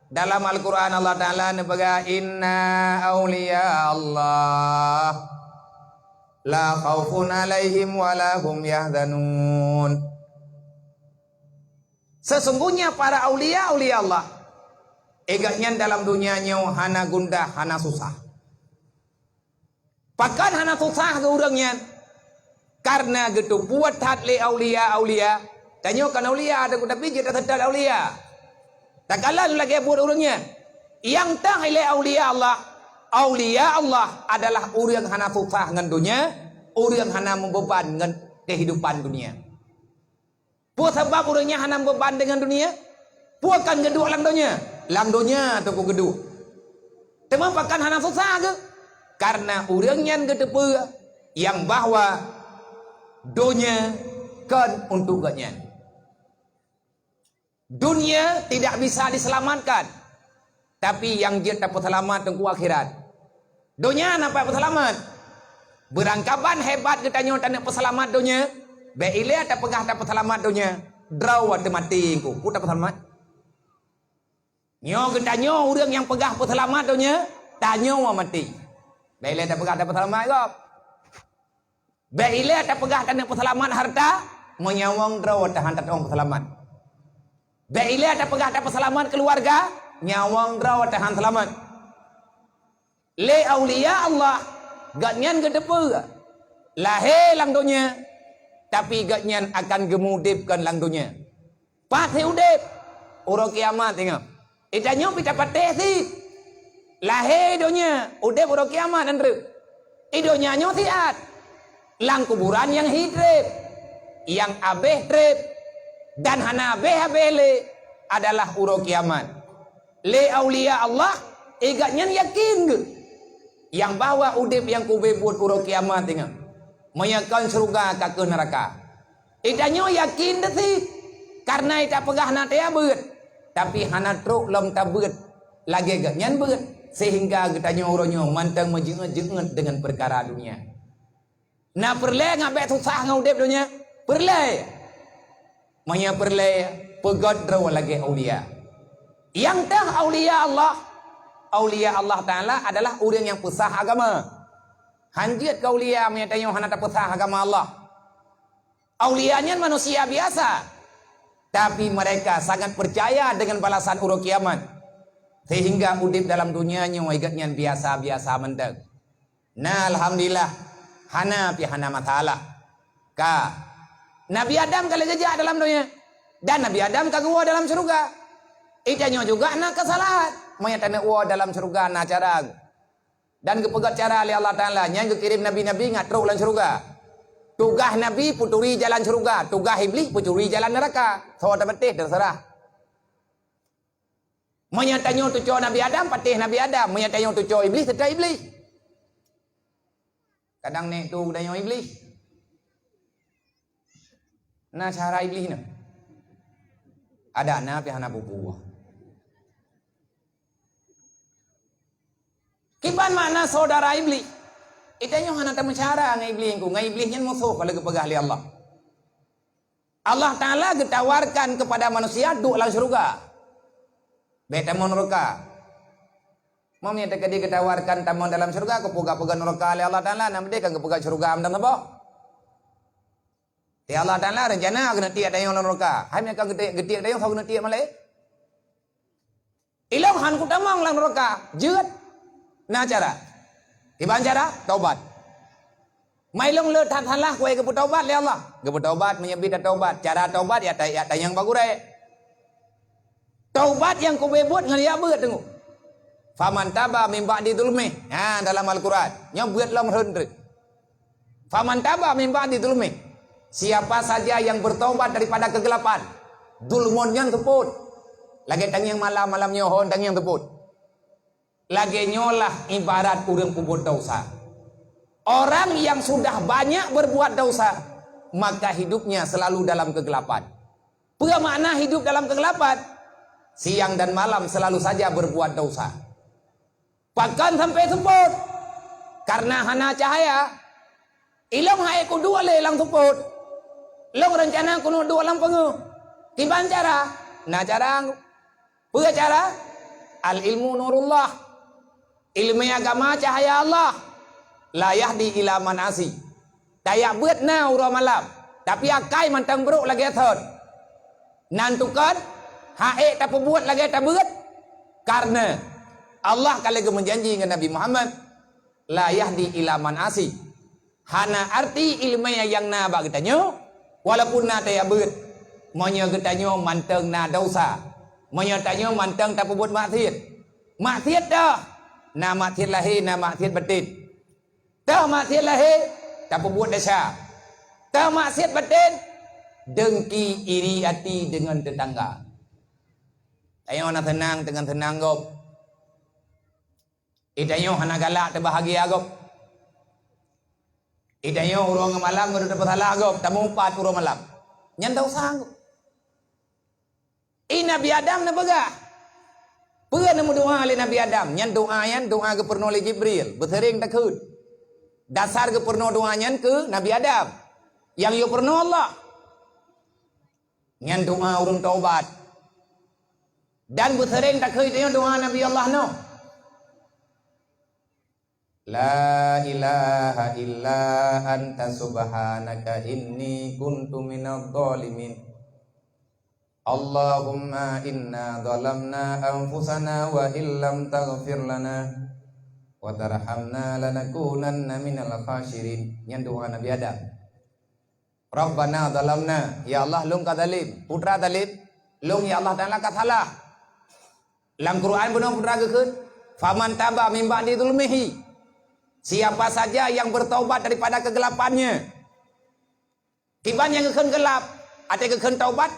Dalam Al-Quran Allah Ta'ala neupeugah, "Inna awliya Allah la khaufun alaihim wa la hum yahzanun." Sesungguhnya para aulia-aulia Allah, gobnyan dalam dunia nyoe hana gundah, hana susah. Pakon hana susah keu ureuëng nyan? Kareuna geuteupeue that lé aulia-aulia. Tanyoe kon aulia, tapi jeuet taseutôt aulia. Takalon lagée buet ureuëng nyan. Nyang teuh ilée aulia Allah. Aulia Allah adalah ureuëng hana susah ngon donya, ureuëng hana meubeuban ngon keuhidupan dunia. Peue sabab ureuëng nyan hana meubeban deungon dunia? Peue kon geuduek lam donya? Lam donya teungku geuduek. Teuma pakon hana susah geuh? Kareuna ureuëng nyan geuteupeue nyang bahwa donya kon untuk gobnyan. Dunia tidak bisa diselamatkan. Tapi nyang jeuet tapeuseulamat teungku akhirat. Donya na pat peuseulamat. Beurangkaban hebat geutanyoe taneuk peuseulamat donya, bék ilée tapeugah tapeuseulamat donya, droe watée maté engku, ku tapeuseulamat. Nyoe geutanyoe ureuëng nyang peugah peuseulamat donya, tanyoe maté. Bék ilée tapeugah tapeuseulamat gob. Bék ilée tapeugah taneuk peuseulamat hareuta, meunyo nyawöng droe tahan tatong peuseulamat. Bék ilée tapeugah tapeuseulamat keuluwarga, nyawöng droe tahan seulamat. Lé aulia Allah, gobnyan geuteupeue lahé lam donya, tapi gobnyan akan geumudeb kon lam donya. Pat udeb uroe kiamat ingat. Geutanyoe pih tapatéh cit. Lahé donya, udeb uroe kiamat nan treuk. Donya nyoe siat. Lam kuburan nyang hi treb, nyang abéh treb, dan hana abéh-abéh lé adalah uroe kiamat. Lé aulia Allah, gobnyan yakin geuh nyang bahwa udeb nyang kube buet uroe kiamat ingat. Meunyo kon syeuruga ka keuh neuraka. Geutanyoe yakin teuh cit, kareuna tapeugah na teuh beuet, tapi hana trok lom tabeuet lagée gobnyan beuet, sehingga geutanyoe uroe nyoe mantong meujeuet-jeuet deungon peukara dunia. Na peureulée ngat bék susah ngon udeb donya? Peureulée. Meunyo peureulée, peugét droe lagée aulia. Nyang teuh aulia Allah, aulia Allah Ta'ala adalah ureuëng nyang peusah agama. Han jeuet keu aulia meunyo tanyoe hana tapeusah agama Allah. Aulia nyan manusia biasa, tapi mereka sangat percaya dengan balasan uroe kiamat, sehingga udeb dalam dunia nyoe geuhnyan biasa-biasa mantong. Na alhamdulillah, hana pih hana masalah. Ka. Nabi Adam ka lheueh geujak dalam donya. Dan Nabi Adam ka geuwoe dalam syeuruga. Geutanyoe juga na keusalahan. Meunyoe taneuk woe dalam syeuruga na cara. Dan geupeugét cara lé Allah Taala nyang geukirém nabi-nabi ngat trok lam syeuruga. Tugaih nabi peuturi jalan syeuruga, tugaih iblih peuturi jalan neuraka. Soe tapatéh teuseurah. Meunyoe tanyoe teucok Nabi Adam, patéh Nabi Adam. Meunyoe tanyoe teucok Iblih, teutap Iblih. Kadang nek tu geutanyoe Iblih. Na syara Iblih na. Ada na pih hana bubuah. Kiban makna saudara Iblih. Geutanyoe hana tameusyara ngon Iblih, ngon Iblih nyan musoh kalau geupeugah lé Allah. Allah Taala geutawarkan kepada manusia duek lam syeuruga. Bék tamong neuraka. Meunyoe teukeudi geutawarkan tamong dalam syeuruga, keupeugah-peugah neuraka lé Allah Taala, na meudeh ka geupeugah syeuruga mantong saboh. Ya Allah Taala rencana keuneuk tiek tanyoe lam neuraka. Hai meunyoe ka geutiek, geutiek tanyoe, soe keuneuk tiek malaikat? Ilong han kutamong lam neuraka, jeuet. Na cara. Kiban cara, taubat. Mai long le that salah kuai geupeutaubat lé Allah. Geupeutaubat meunyoe bit taubat. Cara taubat ya ta-, ya tanyong bak gurée. Taubat nyang kubeubeuet ngon ya beuet teungoh. Faman taba min ba'di zulmih. Ha, dalam Al-Quran. Nyoe beuet lom rhön treuk. Faman taba min ba'di zulmih. Siapa saja yang bertobat daripada kegelapan. Zulmon nyan seupôt. Lagée tangieng malam, malam nyoe hon tangieng seupôt. Lagée nyoe lah ibarat ureuëng peubuet dosa. Orang yang sudah banyak berbuat dosa, maka hidupnya selalu dalam kegelapan. Peue makna hidup dalam kegelapan? Siang dan malam selalu saja berbuat dosa. Pakon sampai seupôt? Karena hana cahaya. Ilong hai kuduek lé lam seupôt. Long rencana keuneuk duek lam peungeuh. Kiban cara? Na cara. Peue cara? Al-ilmu nurullah. Ileumé agama cahya Allah. La yahdi ila man asi. Tajak beuet na uroe malam, tapi akai mantong brok lagée thon. Nan tukon, hak ék tapeubuet lagée tabeuet, karena Allah ka lheueh geumeujanji ngon Nabi Muhammad, "La yahdi ila man asi." Hana arti ileumé nyang na bak geutanyoe, walaupun na tajak beuet, meunyoe geutanyoe mantong na dosa, meunyoe tanyoe mantong tapeubuet maksiet. Maksiet dah, na maksiet lahé, na maksiet batin. Teuh maksiet lahé, tapeubuet desya. Teuh maksiet batin, dengki iri hati deungon teutangga. Tanyoe hana seunang deungon seunang gob. Geutanyoe hana galak teubahagia gob. Geutanyoe uroe ngon malam geutanyoe tapeusalah gob, tamupat uroe malam. Nyan dosa gob. I Nabi Adam neupeugah. Peue neumeudoa lé Nabi Adam? Nyan doa nyan doa geupeurunoe lé Jibril, beuseuréng takheun. Dasar geupeurunoe doa nyan keu Nabi Adam. Nyang yue peurunoe Allah. Nyan doa ureuëng taubat. Dan beuseuréng takheun nyan doa Nabi Allah Nuh. La ilaha illa anta subhanaka inni kuntu minadh dhalimin. Allahumma inna zalamna anfusana wa illam taghfir lana wa tarhamna lanakunanna minal khasirin. Nyan doa Nabi Adam. Rabbana zalamna, ya Allah, lôn ka zalim. Peue teuma zalim? Lôn, ya Allah Taala, ka salah. Lam Quran bunoe peue teuma geukheun, "Faman taba min ba'di zulmihi." Siapa saja yang bertaubat daripada kegelapannya. Kiban nyang geukheun geulap, até geukheun taubat,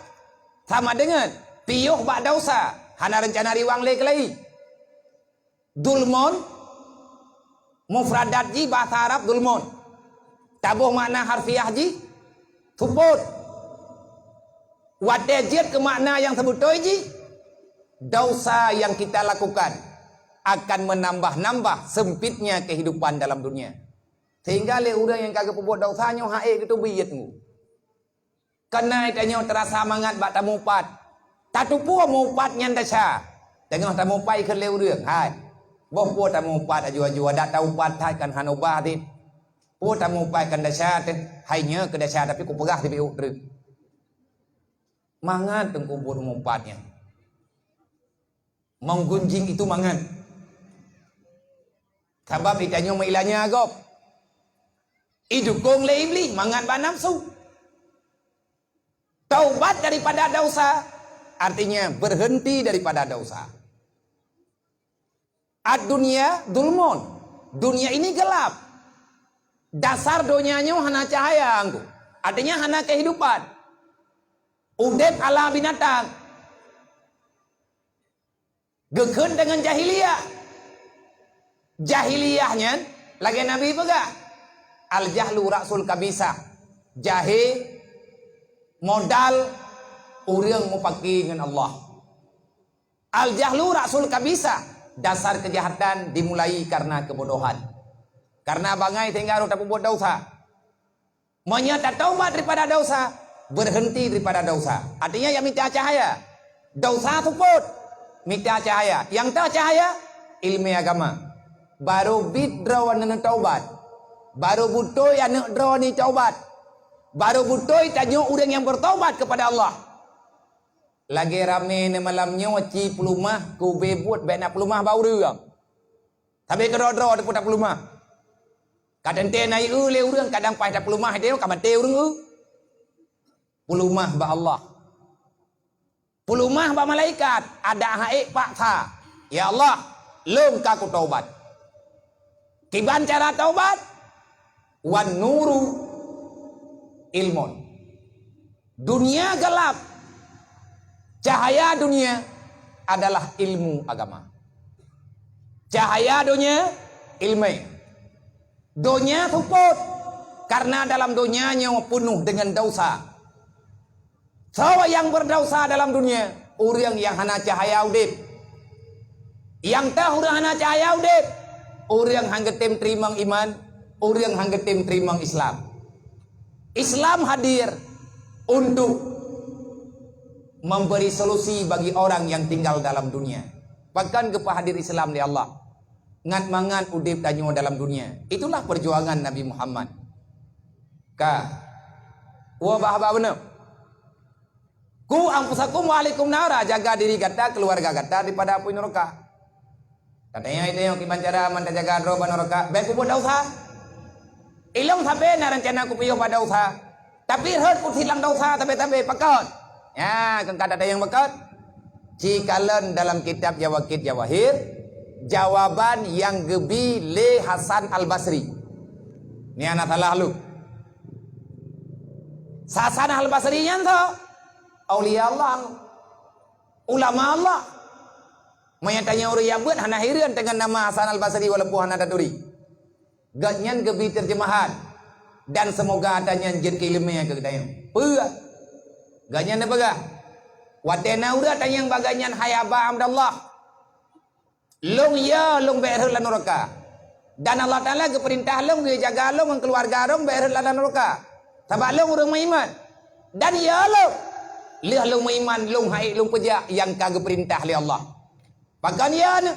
sama deungon piôh bak dosa, hana reuncana riwang lé keulayi. Dulmon, mufradat jih bahasa Arab dulmon. Taboh makna harfiah jih, seupôt. Watée jeuet keu makna nyang seubeutôi jih, dosa yang kita lakukan akan menambah-nambah sempitnya kehidupan dalam dunia. Sehingga lé ureuëng nyang ka geupeubuet dosa nyoe hak ék geuteubiet ngu. Keunan tanyoe teurasa mangat bak tamupat. Tateupeue mupat nyan desya. Teungoh tamupat kheun lé ureuëng, "Hai, boh peue tamupat aju-aju, adak taupat that kan hana ubah dit." Peue tamupat kan desya teuh, hai nyoe keu desya tapi kupeugah sibiôk treuk. Mangat Teungku buet mupat nyan. Menggunjing itu mangat. Sabab itanyoe meuilanya gob. Idukong lé Iblih mangat bak nafsu. Taubat daripada dosa, artinya berhenti daripada dosa. Ad-dunya zulmun. Dunia ini gelap. Dasar donya nyoe hana cahaya, Teungku. Artinya hana kehidupan. Udeb ala binatang. Geukheun deungon jahiliyah. Jahiliyah nyan lagée Nabi peugah, "Al-jahlu ra'sul kabisah." Jahé modal ureuëng mupaki ngon Allah. Al-jahlu ra'sul kabisah, dasar keujahatan dimulai karena keubodohan. Karena bangai sehingga roh tapeubuet dosa. Meunyoe tataubat daripada dosa, berhenti daripada dosa. Artinya, ya mita cahaya. Dosa supot, mita cahaya. Nyang teuh cahaya, ilmu agama. Baru bit droe neuneuk taubat. Baru beutôi aneuëk droe ni taubat. Baru beutôi tanyoe ureuëng nyang bertaubat kepada Allah. Lagée ramé neumalam nyoe ci peulumah, keu ubé buet bék na peulumah bak ureuëng. Tapi keudroe-droe teupeu tapeuleumah. Ka teuntée na ié lé ureuëng, kadang paih tapeuleumah, ka maté ureuëng eu. Peuleumah bak Allah. Peuleumah bak malaikat, ada hak paksa. Ya Allah, lôn ka kutaubat. Kiban cara taubat? Wan nuru ilmun. Dunia gelap. Cahaya dunia adalah ilmu agama. Cahaya dunia, ilmu. Dunia supot, karena dalam dunia nyoe penuh dengan dosa. Soe nyang berdosa dalam dunia? Ureuëng nyang hana cahaya udeb. Nyang teuh ureuëng hana cahaya udeb, ureuëng han geutem teurimong iman, ureuëng han geutem teurimong Islam. Islam hadir untuk memberi solusi bagi orang yang tinggal dalam dunia. Pakon geupeuhadir Islam lé Allah? Ngat mangat udeb tanyoe dalam dunia. Itulah perjuangan Nabi Muhammad. Ka. Wah bah bah beuna. Ku anfusakum wa ahlikum nara, jaga diri gata, keluarga gata daripada apui neraka. Katanya itu yang kiban cara man tajaga droe bak neraka, bék kubuet dosa. Ilong sabe na rencana kupiôh bak dosa. Tapi rhot kusilang dosa tabe-tabe pakon. Ya, kengka ada yang pakon. Cikalon dalam kitab Yawakit Jawahir, jawaban yang gebi lé Hasan Al-Basri. Ni hana salah lu. Hasan Al-Basri nyan tho. Aulia Allah. Ulama Allah. Meunyo tanyoe ureuëng nyang beuet hana hireuen deungon nama Hasan Al-Basri walaupun hana taturi. Gobnyan geubi terjemahan. Dan semoga ata nyan jeuet keu ileumèe keu geutanyoe. Peue? Gobnyan neupeugah, watèe na ureuëng tanyong bak gobnyan, "Hai Aba Abdallah, lôn yo lôn bék rhot lam nuraka. Dan Allah Taala geupeurintah lôn geujaga lôn ngon keuluwarga lôn bék rhot lam nuraka. Sabab lôn ureuëng meuiman. Dan yo lôn, lheueh lôn meuiman, lôn han ék lôn peujak nyang ka geupeurintah lé Allah." Pakon yo nyoe?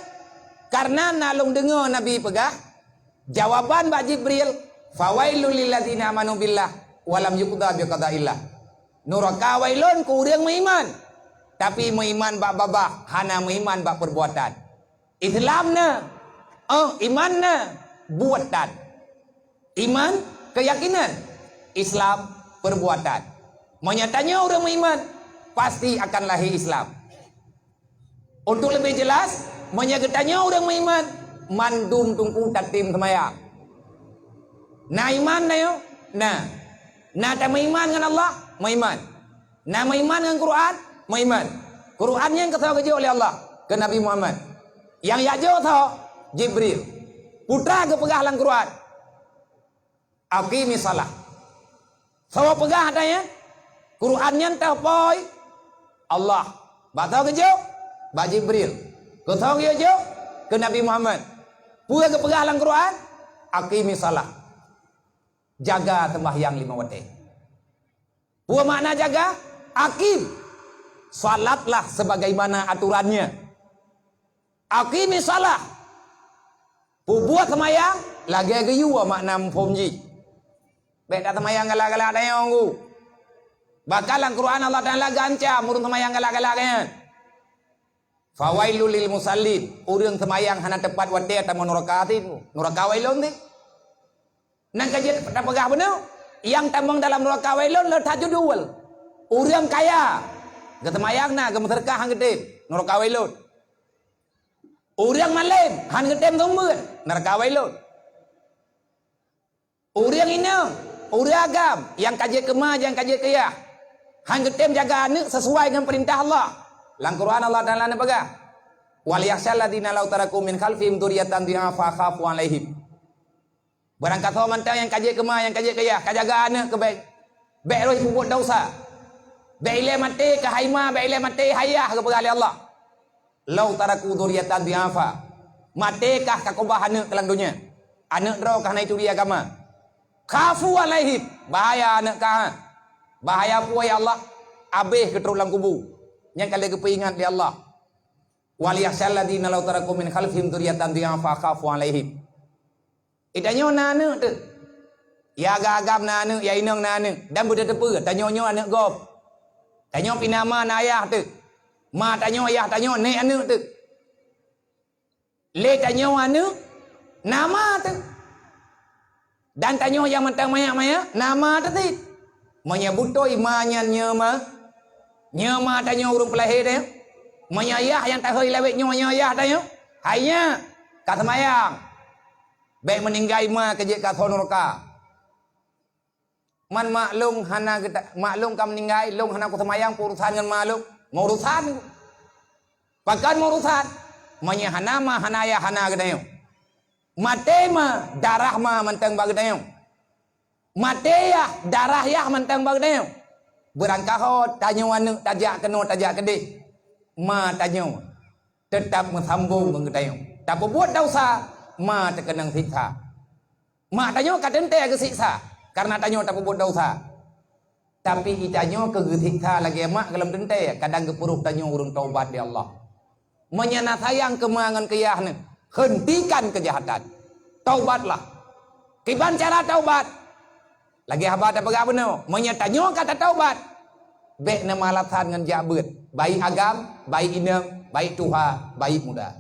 Kareuna na lôn deungoe Nabi peugah, jawaban bak Jibril, "Fawailul lilladzina amanu billah wa lam yuqda biqadaillah." Nuraka wailon keu ureuëng meuiman, tapi meuiman bak babah, hana meuiman bak peurbuatan. Islam na, oh, iman na, buet that. Iman, keyakinan. Islam, perbuatan. Meunyo tanyoe ureuëng meuiman, pasti akan lahé Islam. Untuk lebih jelas, meunyo geutanyoe ureuëng meuiman, mandum teungku tatem seumayang. Na iman na yo? Na. Na tameuiman ngon Allah? Meuiman. Na meuiman ngon Quran? Meuiman. Quran nyan keusoe geujok lé Allah keu Nabi Muhammad. Nyang jak jok soe? Jibril. Peue geupeugah lam Quran? Aqimis shalah. Soe peugah ata nyan? Quran nyan teuh po Allah. Bak soe geujok? Bak Jibril. Keu soe geujok? Keu Nabi Muhammad. Peue geupeugah lam Quran? Aqimis shalah. Jaga sembahyang lima watèe. Peue makna jaga? Aqim. Salatlah sebagaimana aturannya. Aqimis shalah. Peubuet seumayang lagèe geuyue makna muphom jih. Bék taseumayang galak-galak tanyoe, Teungku. Bahkan lam Quran Allah Taala geuancam ureuëng seumayang galak-galak nyan. "Fawailul lil musallin," ureuëng seumayang hana teupat watée tamong nuraka sit, nuraka wailun sit. Nyan ka jeuet tapeugah bunoe, nyang tamong dalam nuraka wailun le that judul. Ureuëng kaya, geuseumayang na, geumeuseudeukah han geutem, nuraka wailun. Ureuëng malém, han geutem seumeubeuet, nuraka wailun. Ureuëng inong, ureuëng agam, nyang ka jeuet keu ma, nyang ka jeuet keu yah, han geutem jaga aneuëk sisuai ngon peurintah Allah. Lam Quran Allah Taala neupeugah, "Wal yakhsyal ladzina law taraku min khalfihim dzurriyyatan dhi'afa khafu 'alaihim." Barangkasoe mantong nyang ka jeuet keu ma, nyang ka jeuet keu yah, ka jaga aneuëk keu bék, bék roh peubuet desya. Bék ilée maté keu hai ma, bék ilée maté hai yah, geupeugah lé Allah. "Law taraku dzurriyyatan dhi'afa." Maté kah ka keubah aneuëk keu lam donya. Aneuëk droe kah na turi agama. "Khafu 'alaihim." Bahaya aneuëk kah. Bahaya peue ya Allah? Abéh keu trok lam kubu. Nyang ka lheueh geupeuingat lé Allah. "Wal yakhsyal ladzina law taraku min khalfihim dzurriyyatan dhi'afa khafu 'alaihim." Eh, tanyoe na aneuëk teuk. Ya agam-agam na aneuëk, ya inong na aneuëk. Dan beuteupeue, tanyoe nyoe aneuëk gob. Tanyoe pih na ma na yah teuk. Ma tanyoe, yah tanyoe, nék aneuëk teuk. Lé tanyoe aneuëk, na ma teuk. Dan tanyoe nyang mantong manyak-manyak, na ma teuk sit. Meunyoe beutôi ma nyan nyoe ma, nyoe ma tanyoe ureuëng peulahé tanyoe. Meunyoe yah nyang tahôi lawét nyoe, nyoe yah tanyoe. Hai nyak, ka seumayang. Bék meuninggai ma keu jeuet keu asoe nuraka. Man mak lôn hana geuta-, mak lôn ka meuninggai, lôn hana kuseumayang, peu urusan ngon ma lôn? Meurusan. Pakon meurusan? Meunyoe hana ma, hana yah, hana geutanyoe. Maté ma, darah ma mantong bak geutanyoe. Maté yah, darah yah mantong bak geutanyoe. Beurangkaho tanyoe aneuëk tajak keunoe tajak keudeh. Ma tanyoe teutap meusambong ngon geutanyoe. Tapeubuet desya, ma teukeunong siksa. Mak tanyoe ka teuntée geusiksa kareuna tanyoe tapeubuet desya. Tapi i tanyoe keu geusiksa lagée mak gohlom teuntée, kadang geupeurôh tanyoe ureuëng taubat lé Allah. Meunyoe na sayang keu ma ngon keu yah neuh, heuntikan keujahatan. Taubatlah. Kiban cara taubat? Lagée haba tapeugah bunoe, meunyoe tanyoe ka tataubat, bék na meulasan ngon jak beuet, baik agam, baik inong, baik tuha, baik muda.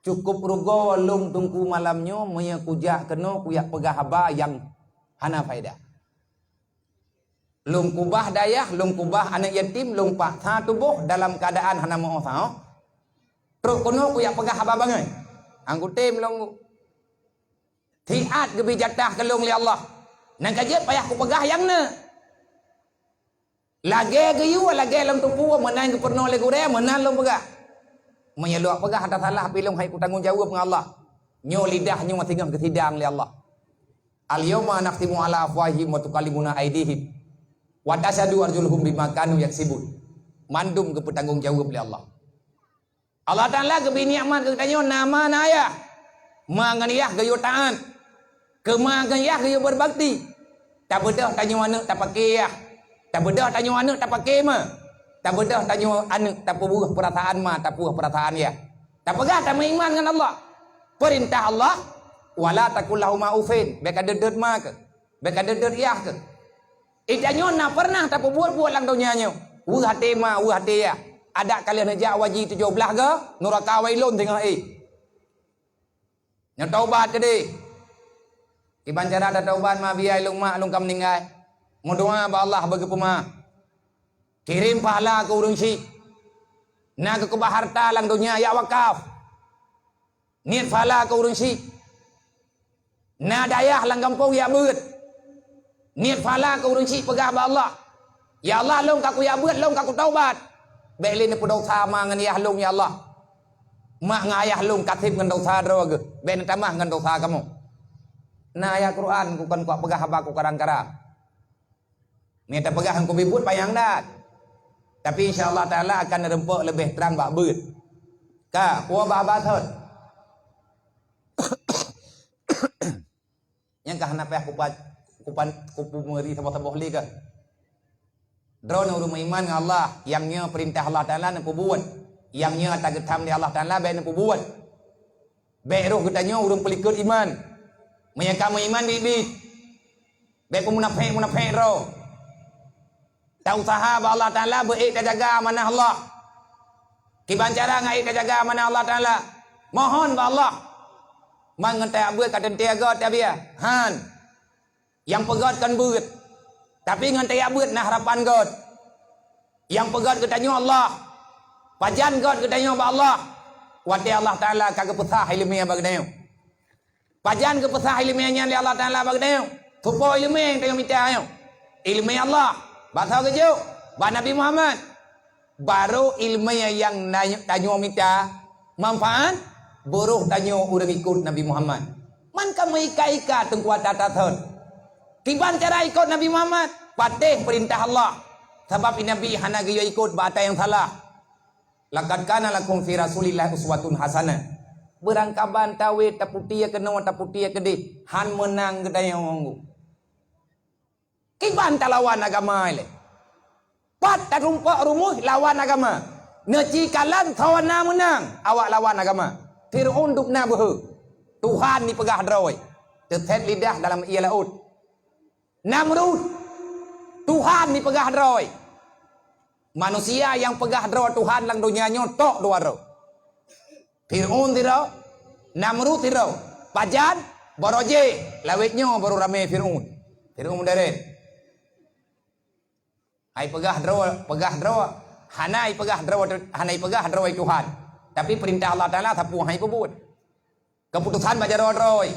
Cukup rugoe lôn Teungku malam nyoe meunyoe kujak keunoe kuyak peugah haba nyang hana faedah. Lôn kubah dayah, lôn kubah aneuëk yatim, lôn paksa tuboh dalam keuadaan hana meu-usaha. Trok keunoe kuyak peugah haba bangai. Anggutém lôn siat geubri jatah keu lôn lé Allah. Nyan ka jeuet payah kupeugah nyang na. Lagée geuyue, lagée lôn teupeue meunan geupeurunoe lé gurée, meunan lôn peugah. Meunyoe lôn peugah hata salah pih lôn hai kutanggong jaweueb ngon Allah. Nyoe lidah nyoe singoh geusidang lé Allah. "Al-yauma nakhtimu 'ala afwahihim wa tukallimuna aidihim wa tasyhadu arjuluhum bima kanu yaksibun." Mandum geupeutanggong jaweueb lé Allah. Allah Taala geubri nikmat keu geutanyoe na ma na yah. Ma ngon yah geuyue taát. Keu ma ngon yah geuyue beubakti. Tabeudôh tanyoe aneuëk tapaké yah. Tabeudôh tanyoe aneuëk tapaké ma. Tabeudôh tanyoe aneuëk tapeubuet peurasaan ma, tapeubuet peurasaan yah. Tapeugah tameuiman ngon Allah. Peurintah Allah, "Wala takul lahuma uffin." Bék ka deuet-deuet ma keuh. Bék ka deuet-deuet yah keuh. Ita nyoe na peureunah tapeubuet-buet lam donya nyoe. Weueh até ma, weueh até yah. Adak ka lheueh neujak waji tujoh blaih goe, nuraka wailun singoh éh. Nyoe taubat keudeh. Kiban cara tataubat ma biaya lôn mak lôn ka meuninggai. Meudoá bak Allah beugeupeumaaf. Kirém pahala keu ureuëng syik. Na geukeubah harta lam donya yak wakaf. Niet pahala keu ureuëng syik. Na dayah lam gampông yak beuet. Niet pahala keu ureuëng syik peugah bak Allah, "Ya Allah, lôn ka kuyak beuet, lôn ka kutaubat. Bék lé neupeudosa ma ngon yah lôn, ya Allah. Mak ngon ayah lôn ka seb ngon dosa droe geuh, bék neutamah ngon dosa kamoe." Na ayat Quran, bukon kupeugah haba kukarang-karang. Meunyoe tapeugah ngon kubiet panyang that. Tapi insya Allah Taala akan neureumpok leubeh trang bak beuet. Ka, puwoe bah-bah thon. Nyang ka hana payah kupa-, kupan-, kupeumeuri saboh-saboh lé kah. Droeneuh ureuëng meuiman ngon Allah, nyang nyoe peurintah Allah Taala neupeubuet. Nyang nyoe ata geutham lé Allah Taala bék neupeubuet. Bék roh geutanyoe ureuëng peulikot iman. Meunyoe ka meuiman biet-biet, Bék peumunafék-munafék droe. Tausaha bak Allah Taala beuék tajaga amanah Allah. Kiban cara ngon ék tajaga amanah Allah Taala? Mohon bak Allah. Man ngon tajak beuet ka teuntée göt tabiah? Han. Nyang peugöt kon beuet, tapi ngon tajak beuet na harapan göt. Nyang peugöt geutanyoe Allah. Pajan göt geutanyoe bak Allah? Watée Allah Taala ka geupeusah iéleumé bak geutanyoe. Pajan geupeusah iéleumé nyan lé Allah Taala bak geutanyoe? Soe po iéleumé nyang tanyoe mita nyoe? Iéleumé Allah. Bak soe geujok? Bak Nabi Muhammad. Barô iéleumé nyang na-, tanyoe mita manfaát, beurôh tanyoe ureuëng ikot Nabi Muhammad. Man ka meuika-ika teungku ata that. Kiban cara ikot Nabi Muhammad? Patéh peurintah Allah. Sabab Nabi hana geuyue ikot bak ata nyang salah. "Laqad kana lakum fi Rasulillah uswatun hasanah." Beurangkaban tawét taputéh keunoe taputéh keudeh, han meunang geutanyoe. Kiban talawan agama ilée. Pat tatumpok rumoh lawan agama. Neuci kalon sawana meunang awak lawan agama. Fir'aun dubna beuhe. Tuhan dipeugah droe. Teusét lidah dalam ié laôt. Namrud. Tuhan dipeugah droe. Manusia nyang peugah droe Tuhan lam donya nyoe tok dua droe. Fir'aun sidroe, Namrud sidroe. Pajan? Barô jih, lawét nyoe barô ramé Fir'aun. Fir'aun moderen. Hai peugah droe, peugah droe, hana ipeugah droe, hana ipeugah droe Tuhan. Tapi peurintah Allah Taala sapeue hai peubuet. Keuputosan bak jaroe droe.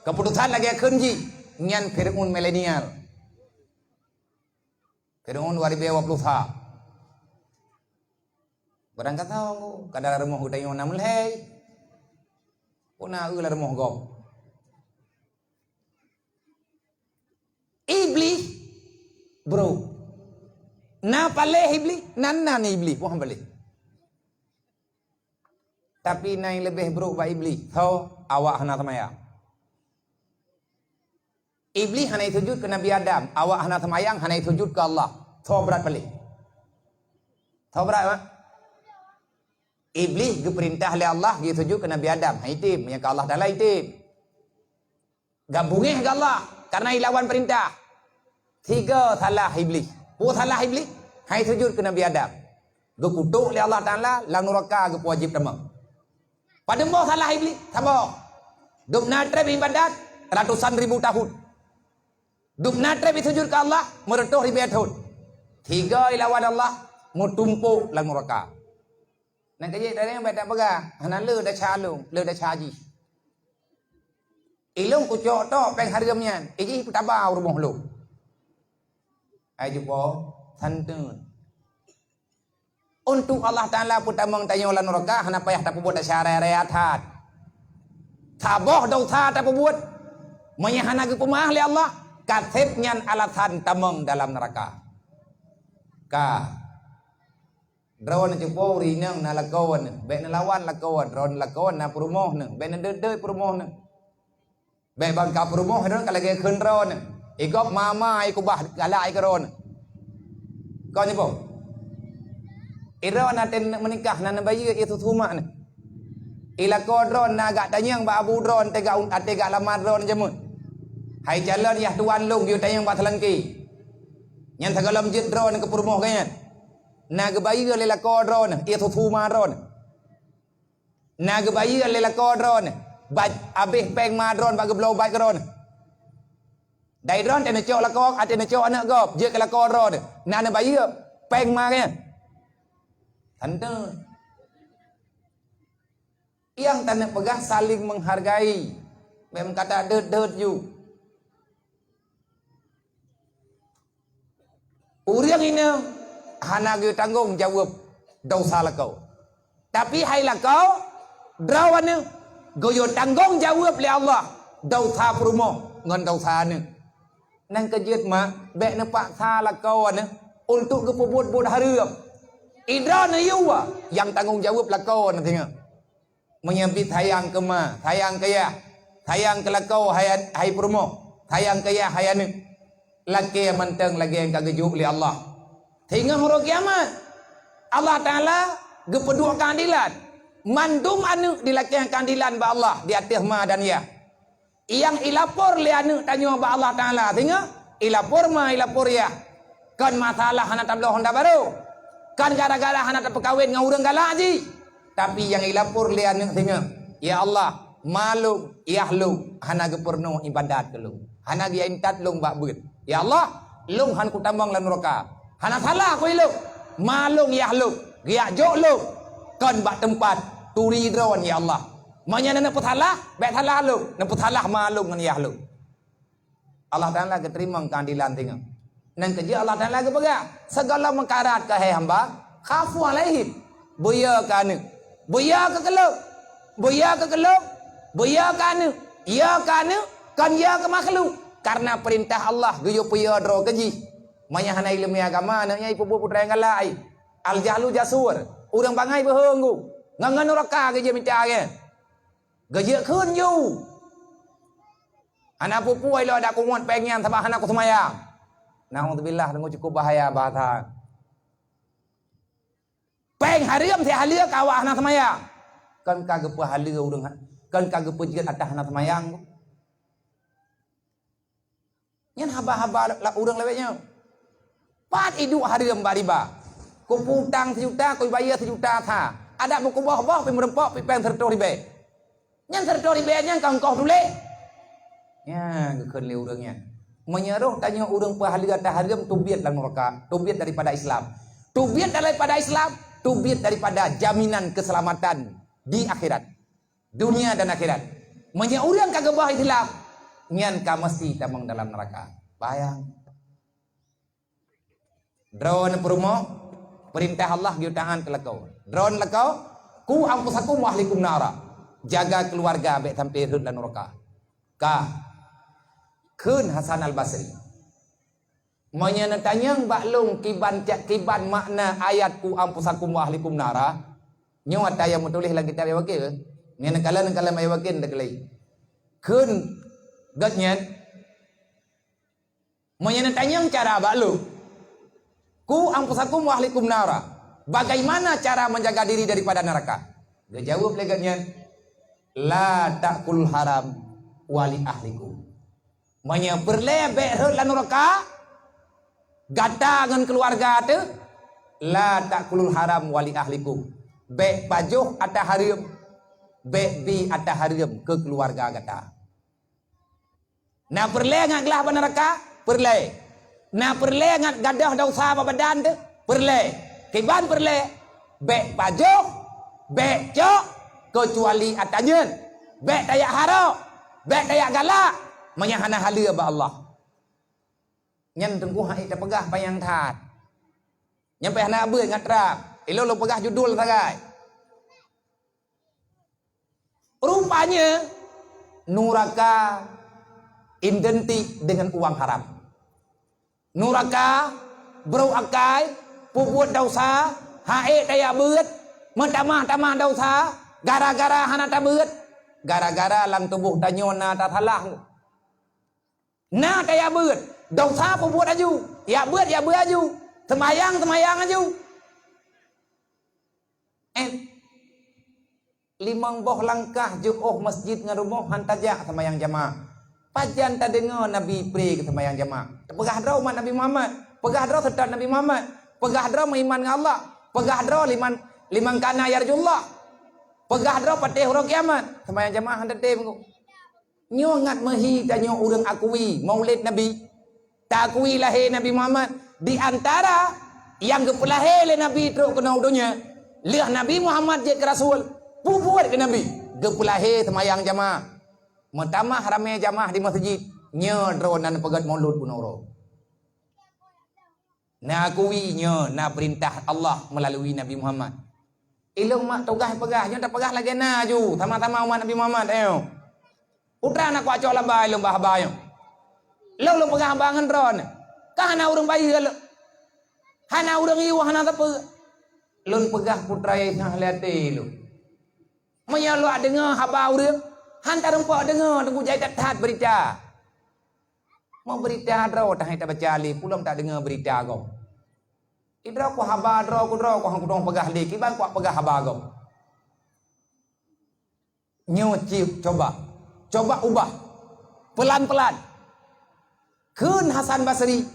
Keuputosan lagée kheun jih. Nyan Fir'aun milenial. Fir'aun dua ribu dua puluh sa. Barangkasoe, kadang rumoh geutanyoe na meulhèe. Puna eu lam rumoh gob. Iblih brok. Na paléh Iblih, nan na Iblih, bukan paléh. Tapi na nyang leubeh brok bak Iblih, tho awak hana seumayang. Iblih hana sujud keu Nabi Adam, awak hana seumayang, hana sujud keu Allah. Tho brat paléh. Tho brat, mak? Iblih geupeurintah lé Allah geusujud keu Nabi Adam, han item, nyang keu Allah Taala item. Gabungeh keu Allah, karena ilawan peurintah. Tiga salah Iblih. Peue salah Iblih? Han sujud keu Nabi Adam. Geukutok lé Allah Taala lam nuraka geupeuwajéb tamong. Padum boh salah Iblih? Saboh. Dubna treb ibadat ratusan ribu tahun. Dubna treb sujud keu Allah meureutoh ribée thon. Tiga ilawan Allah meutumpok lam nuraka. Nyang keujeuet dari nyan bèk tapeugah, hana le desya lôn, le desya jih. Ilôn kucok tok péng hareuem nyan, ijih peutaba u rumoh lôn. Ai jupo, santeun. Untuk Allah Taala peutamong tanyoe lam nuraka, hana payah tapeubuet desya raya-raya that. Saboh desya tapeubuet, meunyo hana geupeumeu'ah lé Allah, ka seb nyan alasan tamong dalam nuraka. Ka. Droeneuh cupo ureueng inong na lakoe neuh, bèk neulawan lakoe, droeneuh lakoe na peurumoh neuh, bèk neudeuet-deuet peurumoh neuh. Bèk bangka peurumoh droeneuh ka lagèe kheun droeneuh. Igob mama ikubah galak ikeu droeneuh. Kon nyoe po. Idroeneuh até meunikah na neubayeue ié susu mak neuh. Ilakoe droeneuh na gak tanyong bak abu droeneuh teuga até gak lama droeneuh jameun. Hai calon yah tuan lôn geuyue tanyong bak seulangké. Nyan sigohlom jeuet droeneuh keu peurumoh geuh nyan. Na geubayeue lé lakoe droeneuh, ié susu ma droeneuh. Na geubayeue lé lakoe droeneuh, abéh péng ma droeneuh bak geubloe ubat keu droeneuh. Dai droeneuh teuh neucok lakoe, até neucok aneuk gob, jeuet keu lakoe droeneuh. Na neubayeue péng ma geuh nyan. Tante. Nyang taneuk peugah saling menghargai. Bèk meukatat deuet-deuet ju. Ureueng inong hana geutanggong jaweueb desya lakoe. Tapi hai lakoe, droeneuh geuyue tanggong jaweueb lé Allah desya peurumoh ngon desya aneuk. Nyang keujeuet mak, bèk neupaksa lakoe neuh untuk geupeubuet buet hareuem. Idroeneuh yue nyang tanggong jaweueb lakoe neuh singoh. Meunyoe bit sayang keu ma, sayang keu yah, sayang keu lakoe hai, hai peurumoh, sayang keu yah hai aneuk, lakèe mantong lagèe nyang ka geujok lé Allah. Singoh uroe kiamat, Allah Taala geupeuduek keuadilan. Mandum aneuk dilakèe keuadilan bak Allah di ateueh ma dan yah. Nyang ilapor lé aneuk tanyoe bak Allah Taala singoh, Ilapor ma, ilapor yah. Kon masalah hana tabloe honda barô. Kon gara-gara hana tapeukawen ngon ureuëng galak jih. Tapi nyang ilapor lé aneuëk singoh, "Ya Allah, ma lôn, yah lôn hana geupeurunoe iébadat keu lôn. Hana geuintat lôn bak beuet. Ya Allah, lôn hán kutamong lam nuraka. Hana salah keu ilôn. Ma lôn, yah lôn, geujak jok lôn kon bak teumpat turi droe, ya Allah. Meunyoe na neupeusalah, bék salah lôn, neupeusalah ma lôn ngon yah lôn." Allah Taala geuteurimong keuadilan singoh. Nyan keuh jeuet Allah Taala geupeugah, "Sigala meukarat keu hai hamba, khafu alaihim." Beuyo keu aneuëk. Beuyo keu keulob. Beuyo keu keulob. Beuyo keu aneuëk. Yo keu aneuëk, kon yo keu makhluk. Karena peurintah Allah geuyue peuyo droe keu jih. Meunyoe hana iéleumé agama, aneuëk nyan ipeubuet peue nyang galak. Al-jahlu jasur. Ureuëng bangai beuheueng gu. Ngon, ngon nuraka geujeuet mita geuh. Geujeuet kheun ju. Hana peue-peue ilôn adak kuwat péng nyan sabab hana kuseumayang. Naudzubillah, deungoe cukup bahaya bahasa. Péng hareuem sihalia ka awak hana seumayang. Kon ka geupeuhalia ureuëng, kon ka geupeujeuet atas hana seumayang. Nyan haba-haba la-, ureuëng lawét nyoe. Pat iduek hareuem bak riba. Kupeue utang sijuta, kubayeue sijuta sa. Adak meukuboh-boh pi meureumpok pi péng sireutoh ribée. Nyan sireutoh ribée nyan ka engkoh tuléh. Nyan geukheun lé ureuëng nyan. Meunyoe roh tanyoe ureuëng peuhalia atas hareuem, teubiet lam nuraka, teubiet daripada Islam. Teubiet daripada Islam, teubiet daripada jaminan keuseulamatan di akhirat. Dunia dan akhirat. Meunyoe ureuëng ka geuboh Islam, nyan ka meusti tamong dalam nuraka. Bayang. Droeneuh peurumoh, peurintah Allah geuyue taát keu lakoe. Droeneuh lakoe, "Qu anfusakum wa ahlikum nara." Jaga keuluwarga bék sampoe rhot lam nuraka. Ka kheun Hasan Al-Basri. Meunyoe neutanyong bak lôn kiban cak kiban makna ayat "Qu anfusakum wa ahlikum nara", nyoe ata nyang meutuléh lam kitab Al-Wakil. Nyoe neukalon-kalon Al-Wakil neukalon. Kheun gobnyan, meunyoe neutanyong cara bak lôn, "Qu anfusakum wa ahlikum nara", bagaimana cara menjaga diri daripada neraka? Geujaweueb lé gobnyan, "La ta'kulul haram wa li ahlikum." Meunyoe peureulée bék rhot lam nuraka, gata ngon keuluwarga teuh, "La ta'kulul haram wa li ahlikum." Bék pajoh ata hareuem, bék bi ata hareuem keu keuluwarga gata. Na peureulée ngat glah bak nuraka? Peureulée. Na peureulée ngat gadôh desya bak badan teuh? Peureulée. Kiban peureulée? Bék pajoh, bék cok, keucuali ata nyan. Bék tajak harok, bék tajak galak, meunyoe hana haleue bak Allah. Nyan teungku hai tapeugah panyang that. Nyan pih hana beuet ngat rab. Ilôn lôn peugah judul sagai. Rupanya, nuraka identik dengan uang haram. Nuraka, brok akai, peubuet desya, han ék tajak beuet, meutamah-tamah desya, gara-gara hana tabeuet, gara-gara lam tuboh tanyoe na tasalah. Na tajak beuet, desya peubuet aju, jak beuet, jak beuet aju, seumayang, seumayang aju. Eh, limong boh langkah jiôh masjid ngon rumoh han tajak seumayang jamaah. Pajan tadeungoe Nabi pré keu seumayang jamaah? Peugah droe umat Nabi Muhammad, peugah droe seutôt Nabi Muhammad, peugah droe meuiman ngon Allah, peugah droe liman, liman kana yarjullah, peugah droe patéh uroe kiamat, seumayang jamaah han tatem. Nyoe ngat meuhi tanyoe ureuëng akui Maulid Nabi. Takui lahé Nabi Muhammad di antara nyang geupeulahé lé Nabi trok keunoe u donya. Lheueh Nabi Muhammad jeuet keu rasul, peubuet keu Nabi, geupeulahé seumayang jamaah. Meutamah ramé jamaah di masjid, nyoe droe nan peugét Maulud bunoe uroe. Na akui nyoe na peurintah Allah meulalui Nabi Muhammad. Ilôn mak tugaih peugah, nyoe tapeugah lagée na aju, sama-sama umat Nabi Muhammad, ayo. Putra na kuacok laba ilôn bah haba nyoe. Lôn, lôn peugah haba ngon droeneuh. Ka hana ureuëng bayeue lôn. Hana ureuëng yue, hana sapeue. Lôn peugah putra nyang hana lé até lôn. Meunyoe lôn deungoe haba ureuëng, han tarumpok deungoe, teungku jai that-that beurita. Meubeurita droe tahe tabaca lé, pulom tadeungoe beurita gob. Idroe ku haba droe ku droe ku han kudong peugah lé, kiban kupeugah haba gob. Nyoe cit coba. Coba ubah. Pelan-pelan. Kheun Hasan Basri,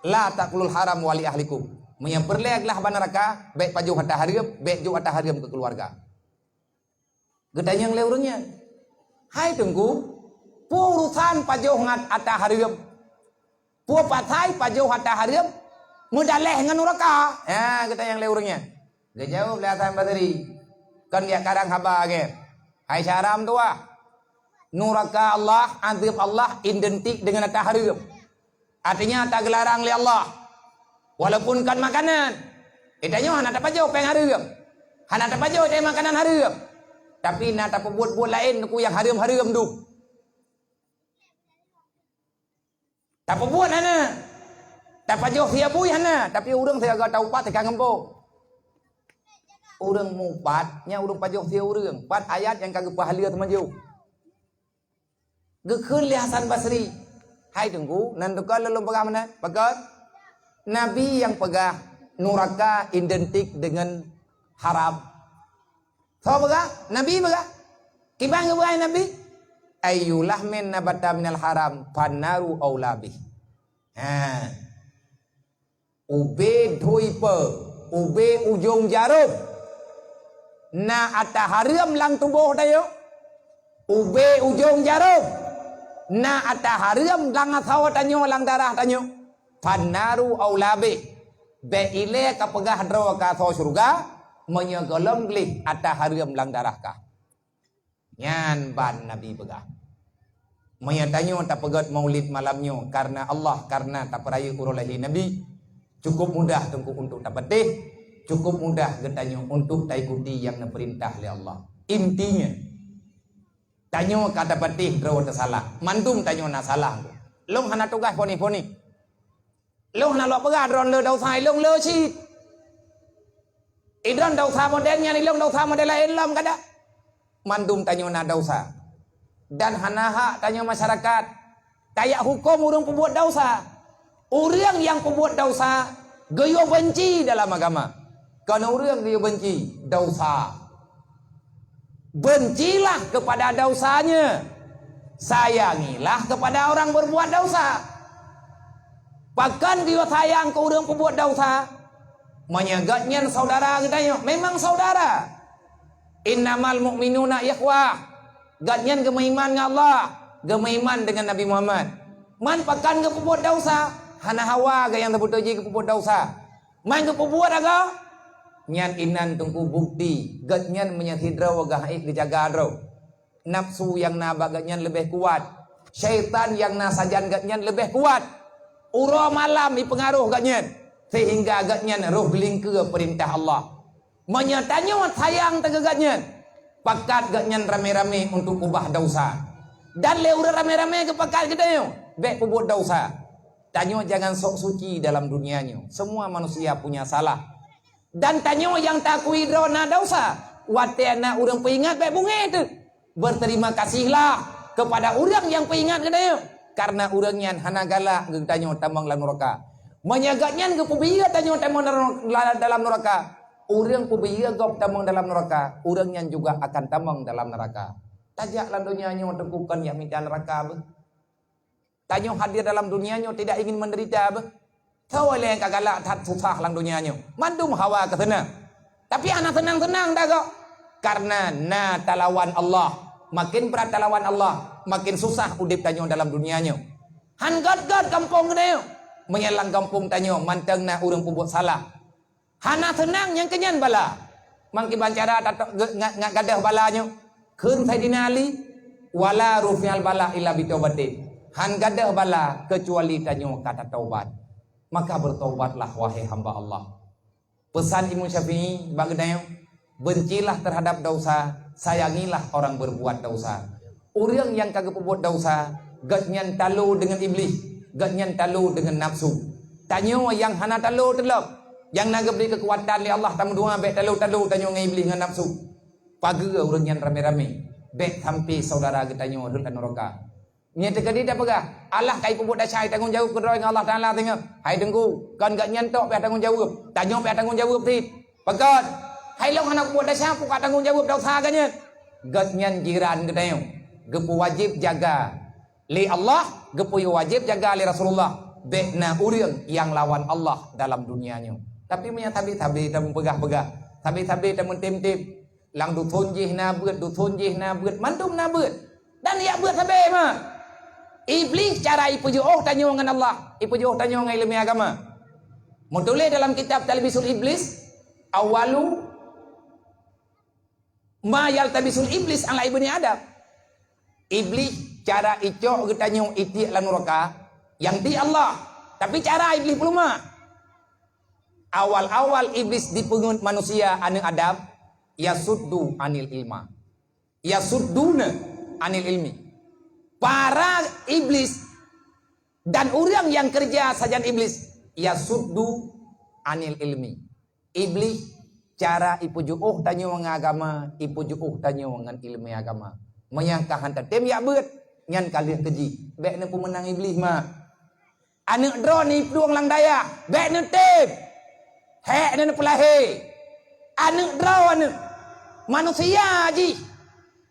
"La takulul haram wa li ahlikum." Meunyoe peureulée glah bak neuraka, bék pajoh ata hareuem, bék jok ata hareuem keu keuluwarga. Geutanyong lé ureuëng nyan, "Hai Teungku, peue urusan pajoh ngon ata hareuem? Peue pasai pajoh ata hareuem meudaléh ngon neuraka?" Ha, geutanyong lé ureuëng nyan. Geujaweueb lé Hasan Basri, "Kon geujak karang haba gét. Hai syedara meutuwah, neuraka Allah, azeueb Allah identik deungon ata hareuem. Artinya, ata geularang lé Allah. Walaupun kon makanan, geutanyoe hana tapajoh péng hareuem, hana tapajoh teuh makanan hareuem, tapi na tapeubuet buet laén nyang hareuem-hareuem dum. Tapeubuet hana, tapajoh sie bui hana, tapi ureuëng siaga taupat teuka ngeumbok. Ureuëng mupat nyan ureuëng pajoh sie ureuëng, pat ayat nyang ka geupeuhaleue teumajoh." Geukheun lé Hasan Basri, "Hai Teungku, nan teuka lôn peugah meunan, pakon? Nabi nyang peugah neuraka identik deungon haram." Soe peugah? Nabi peugah. Kiban geupeugah Nabi? "Ayyu lahmin nabata minal haram, fannaru aula bih." Ha. Ubé dhui peue, ubé ujong jarôm, na ata hareuem lam tuboh tanyoe. Ubé ujong jarôm, na ata hareuem lam asoe tanyoe, lam darah tanyoe. Fannaru aula bih. Bék ilée ka peugah droe ka asoe syeuruga, meunyoe gohlom gleh ata hareuem lam darah kah. Nyan ban Nabi peugah. Meunyoe tanyoe tapeugét maulid malam nyoe kareuna Allah, kareuna tapeurayeuk uroe lahé Nabi, cukup mudah Teungku untuk tapatéh, cukup mudah geutanyoe untuk taikuti nyang neupeurintah lé Allah. Intinya, tanyoe ka tapatéh droe teusalah, mandum tanyoe na salah. Lôn hana tugaih fonis-fonis. Lôn hana lôn peugah droen le desya, ilôn le cit. Idroen desya model nyan, ilôn desya model laén lom kada. Mandum tanyoe na desya. Dan hana hak tanyoe masyarakat tajak huköm ureuëng peubuet desya. Ureuëng nyang peubuet desya geuyue beunci dalam agama. Kon ureuëng geuyue beunci, desya. Bencilah kepada dosanya, sayangilah kepada orang berbuat dosa. Pakon geuyue sayang keu ureuëng peubuet desya? Meunyoe gobnyan saudara geutanyoe, memang saudara. Innamal mu'minuna ikhwah. Gobnyan geumeuiman ngon Allah, geumeuiman deungon Nabi Muhammad. Man pakon geupeubuet desya? Hana hawa geuh nyang teubeutôi jih geupeubuet desya. Man geupeubuet agam, nyan inan Teungku bukti gobnyan meunyoe sidroe geuh ék geujaga droe. Nafsu nyang na bak gobnyan leubeh kuat, syaitan nyang na sajan gobnyan leubeh kuat. Uroe malam jipeungaroh gobnyan, sehingga gobnyan rôh lingkeue peurintah Allah. Meunyoe tanyoe sayang teuh keu gobnyan, pakat gobnyan ramé-ramé untuk ubah desya. Dan lé ureuëng ramé-ramé geupakat geutanyoe bék peubuet desya. Tanyoe jangan sok suci dalam dunia nyoe. Semua manusia punya salah. Dan tanyoe nyang taakui droe na desya, watée na ureuëng peuingat bék beungéh teuh. Berterima kasihlah kepada ureuëng nyang peuingat geutanyoe, kareuna ureuëng nyan hana galak geutanyoe tamong lam nuraka. Meunyoe gobnyan geupeubiyeu tanyoe tamong dalam, dalam nuraka, ureuëng peubiyeu gob tamong dalam nuraka, ureuëng nyan juga akan tamong dalam nuraka. Tajak lam donya nyoe Teungku kon jak mita nuraka beuh. Tanyoe hadir dalam dunia nyoe tidak ingin menderita beuh. Soe lé nyang ka galak that susah lam dunia nyoe? Mandum hawa keu seunang. Tapi hana seunang-seunang dah kok. Kareuna na talawan Allah. Makin brat talawan Allah, makin susah udeb tanyoe dalam dunia nyoe. Han gét-gét gampông geutanyoe. Meunyoe lam gampông tanyoe mantong na ureuëng peubuet salah, hana seunang nyang keunyan bala. Mangkiban cara tato-, ge-, ngat, ngat gadôh bala nyoe. Kheun Saidina Ali, "Wala rufi'al bala illa bitaubatin." Han gadôh bala keucuali tanyoe ka tataubat. Maka bertaubatlah, wahai hamba Allah. Peusan Imam Syafi'i bak geutanyoe, "Bencilah terhadap desya, sayangilah orang berbuat desya." Ureuëng nyang ka geupeubuet desya, gobnyan talo deungon Iblih, gobnyan talo deungon nafsu. Tanyoe nyang hana talo teulok, nyang na geubri keukuatan lé Allah tameudoá bék talo-talo tanyoe ngon Iblih ngon nafsu. Pageue ureuëng nyan ramé-ramé, bék sampai saudara geutanyoe rhot lam nuraka. Nyan teukeudi tapeugah, Allah ka jipeubuet desya, tanggong jaweueb keudroe ngon Allah Taala singoh. Hai Teungku, kon gobnyan tok payah tanggong jaweueb, tanyoe payah tanggong jaweueb cit. Pakon? Hai lôn hana kubuet desya, peue ka tanggong jaweueb desya gobnyan? Gobnyan jiran geutanyoe, geupeuwajéb jaga. Lé Allah, geupeuwajéb jaga lé Rasulullah, bék na ureuëng nyang lawan Allah dalam dunia nyoe. Tapi meunyoe sabe-sabe tameupeugah-peugah, sabe-sabe tameutem-tem, lam dusun jih na beuet, dusun jih na beuet, mandum na beuet. Dan jak beuet sabe mah. Iblih cara ipeujeuôh tanyoe ngon Allah, ipeujeuôh tanyoe ngon ileumèe agama. Meutuléh dalam kitab Talbisul Iblis, awwalu ma yaltabisul iblis ala ibni Adam. Iblih cara icok geutanyoe itiek lam nuraka, nyang tiek Allah. Tapi cara iblih peuleumah. Awal-awal iblis dipeungeut manusia aneuëk Adam, yasuddu anil ilma. Yasudduna anil ilmi. Para iblis dan ureuëng nyang keureuja sajan iblis, yasuddu anil ilmi. Iblih cara ipeujeuôh tanyoe ngon agama, ipeujeuôh tanyoe ngon ileumèe agama. Meunyoe ka han tatem jak beuet, nyan ka lheueh keu jih. Bék neupeumeunang iblih mah. Aneuëk droeneuh iplueng lam dayah, bék neutem. Hék neupeulahé. Aneuëk droeneuh, manusia jih,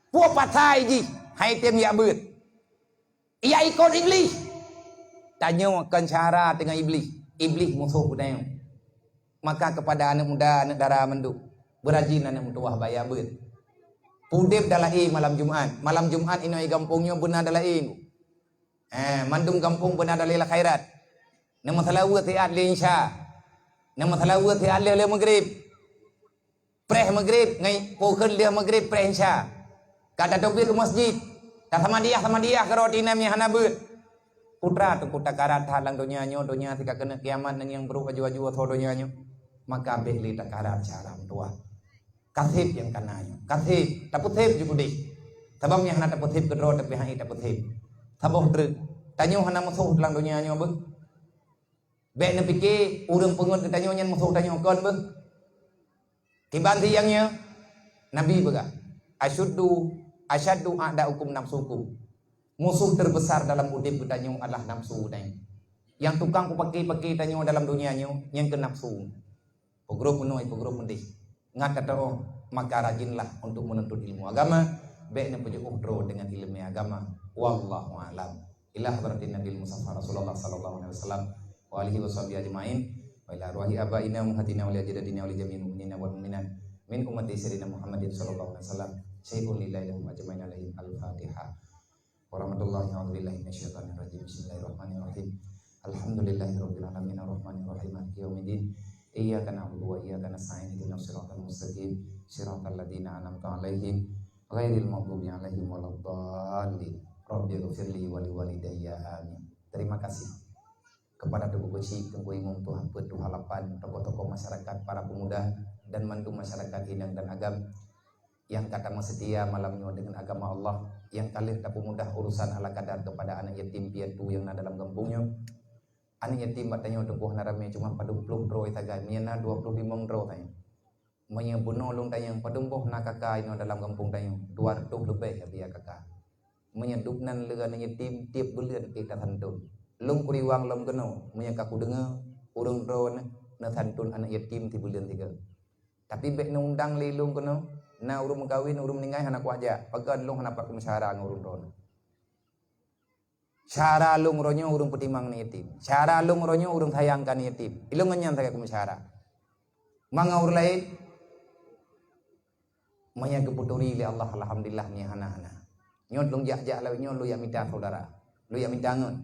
peue pasai jih, han item jak beuet. Ia ikot iblih. Tanyoe kon syara teungoh iblih. Iblih musoh geutanyoe. Maka kepada aneuëk muda, aneuëk dara mandum, beurajin aneuëk meutuwah baya beuet. Udeb dalaén malam Jumat. Malam Jumat inoe gampông nyoe beuna dalaén. Eh, mandum gampông beuna dalil khairat. Neumeuseulaweuet siat lé Isya. Neumeuseulaweuet siat lé, lé Maghrib. Preh Maghrib ngai pukon lheueh Maghrib preh Isya. Ka tateubiet u masjid. Tasamadiah-samadiah keudroe tinam nyang hana beuet. Putra teungku takarat that lam donya nyoe, donya sika keuneuk kiamat ngon nyang brok aju-aju atau donya nyoe. Maka bék lé takarat syara meutuwah. Kaseb nyang kana nyoe. Kaseb, tapeuséb ju keudeh. Sabab nyang hana tapeuséb keudroe tapi hai tapeuséb. Saboh treuk. Tanyoe hana musoh lam donya nyoe beuh. Bék neupike ureuëng peungeut geutanyoe nyan musoh tanyoe kon beuh. Kiban si nyang nyoe, Nabi peugah, "Asyuddu, asyaddu a'da'ukum nafsukum." Musoh terbesar dalam udeb geutanyoe adalah nafsu geutanyoe. Nyang tukang kupake-pake tanyoe dalam donya nyoe, nyang keu nafsu. Peugroe peunoh, peugroe meudeh. Ngat kata oh, maka rajinlah untuk menuntut ilmu agama, bék neupeujeuôh droe dengan ileumèe agama. Wallahu a'lam. Ila hadratin Nabil Mustafa Rasulullah sallallahu alaihi wasallam wa alihi wa sahbihi ajma'in. Wa ila arwahi abaina wa ummahatina wa li ajdadina wa li jami'il mu'minina wal mu'minat min ummati sayyidina Muhammadin sallallahu alaihi wasallam. Syai'un lillahi lahum ajma'in alaihim. Al-Fatihah. Warahmatullahi, a'udzubillahi minasyaitonirrajim. Bismillahirrahmanirrahim. Alhamdulillahirabbil alamin, arrahmanirrahim, maliki yaumiddin. Iyyaka na'budu wa iyyaka nasta'in. Ihdinas siratal mustaqim. Siratal ladzina an'amta 'alaihim, ghairil maghdubi 'alaihim waladdallin. Rabbighfirli wa liwalidayya. Amin. Terima kasih kepada Teungku Keuchik, Teungku Imum, Tuha Peuet, Tuha Lapan, tokoh-tokoh masyarakat, para pemuda, dan mandum masyarakat Inong dan Agam nyang ka tameusetia malam nyoe deungon agama Allah, nyang ka lheueh tapeumudah urusan ala kadar kepada aneuk yatim piatu nyang na dalam gampông nyoe. Aneuk yatim bak tanyoe teungku hana ramé, cuma padum ploh droe sagai, meunyoe na dua ploh limong droe sagai. Meunyoe bunoe lôn tanyong padum boh na kaka inoe dalam gampông tanyoe, dua reutôh leubeh habéh kaka. Meunyoe dub nan le aneuk yatim tieb buleuen ék tasantun. Lôn kuriwang lom keunoe, meunyoe ka kudeungoe ureuëng droeneuh neusantun aneuk yatim sibuleuen sigoe. Tapi bék neuundang lé lôn keunoe, na ureuëng meukawen, ureuëng meuninggai hana kuajak, pakon lôn hana pat keumeusara ngon ureuëng droeneuh. Syara lôn uroe nyoe ureuëng peutimang aneuk yatim. Syara lôn uroe nyoe ureuëng sayang keu aneuk yatim. Ilôn ngon nyan sagai keumeusara. Mangat ureuëng laén, meunyoe geupeuturi lé Allah, alhamdulillah, meunyoe hana-hana. Nyoe lôn jak-jak lawét nyoe lôn jak mita saudara. Lôn jak mita ngon.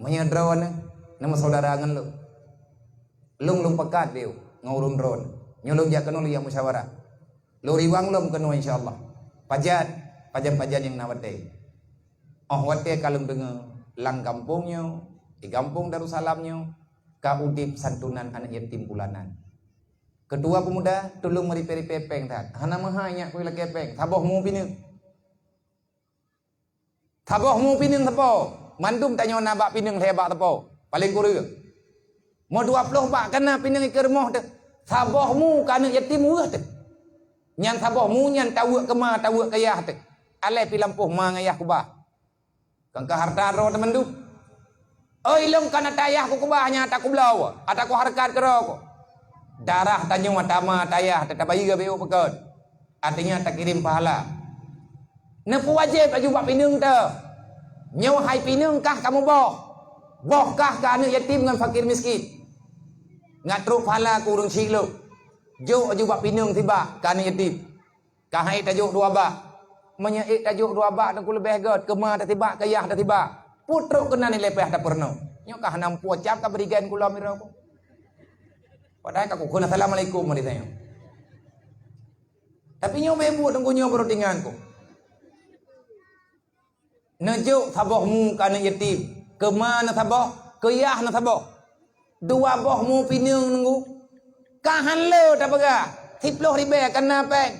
Meunyoe droeneuh na meusaudara ngon lôn, lôn lôn pakat lé ngon ureuëng droeneuh. Nyoe lôn jak keunoe lôn jak musyawarah. Lôn riwang lom keunoe insya Allah. Pajan, pajan-pajan nyang na watée. Óh watée ka lôn deungoe lam gampông nyoe, di gampông Darussalam nyoe, ka udeb santunan aneuk yatim bulanan. Keutua peumuda tulông meuripée-ripée péng that. Hana meuhai nyak kui lakée péng, saboh mu pineung. Saboh mu pineung sapo, mandum tanyoe na bak pineung lhée bak sapo, paleng kureueng. Meu dua ploh bak kana pineung ikeue rumoh teuh, saboh mu keu aneuk yatim weueh teuh. Nyan saboh mu nyan taweuek keu ma, taweuek keu yah teuh. Aléh pi lampôh ma ngon yah keubah. Kangka hareuta droe teuh mandum. Oi, lôn kon ata yah kukeubah, nyan ata kubloe, ata kuhareukat keudroe ko. Darah tanyoe ata ma ata yah teuh tabayeue beu pakon. Artinya takirém pahala. Neupeuwajéb laju bak pineung teuh. Nyoe hai pineung kah kamoe boh. Boh kah keu aneuk yatim ngon fakir miskin. Ngat trok pahala keu ureuëng syiek lom. Jok aju bak pineung sibak keu aneuk yatim. Kah ék tajok dua bak. Meunyoe ék tajok dua bak teungku leubeh gét, keuma tasibak, keu yah tasibak. Putrok keunan nilai payah tapeurunoe. Nyoe kah nam pucap ka berigen kula mira ku. Padahai ka kukheun assalamualaikum mari tanyoe. Tapi nyoe beu buet teungku nyoe beureutingan ku. Neujok saboh mu keu aneuk yatim, keuma na saboh, keu yah na saboh. Dua boh mu pineung nunggu. Ka han le tapeugah, siploh ribée kana péng.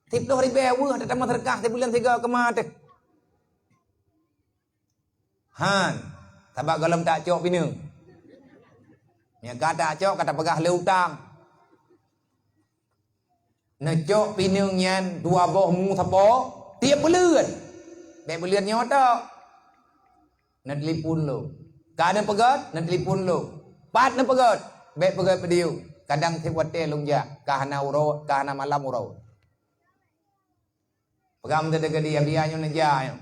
Siploh ribée weueh tatamah seudeukah sibuleuen sigoe keuma teuh. Han, sabab gohlom tacok pineung. Nyang ka tacok ka tapeugah le utang. Neucok pineung nyan dua boh mu sapo tieb buleuen. Bék buleuen nyoe tok. Neutelepon lom. Ka neupeugét, neutelepon lom. Pat neupeugét, bék peugét peudiyeu. Kadang tieb watée lôn jak, ka hana uroe, ka hana malam uroe. Peugah meuteugedi Abiya nyoe neuja nyoe.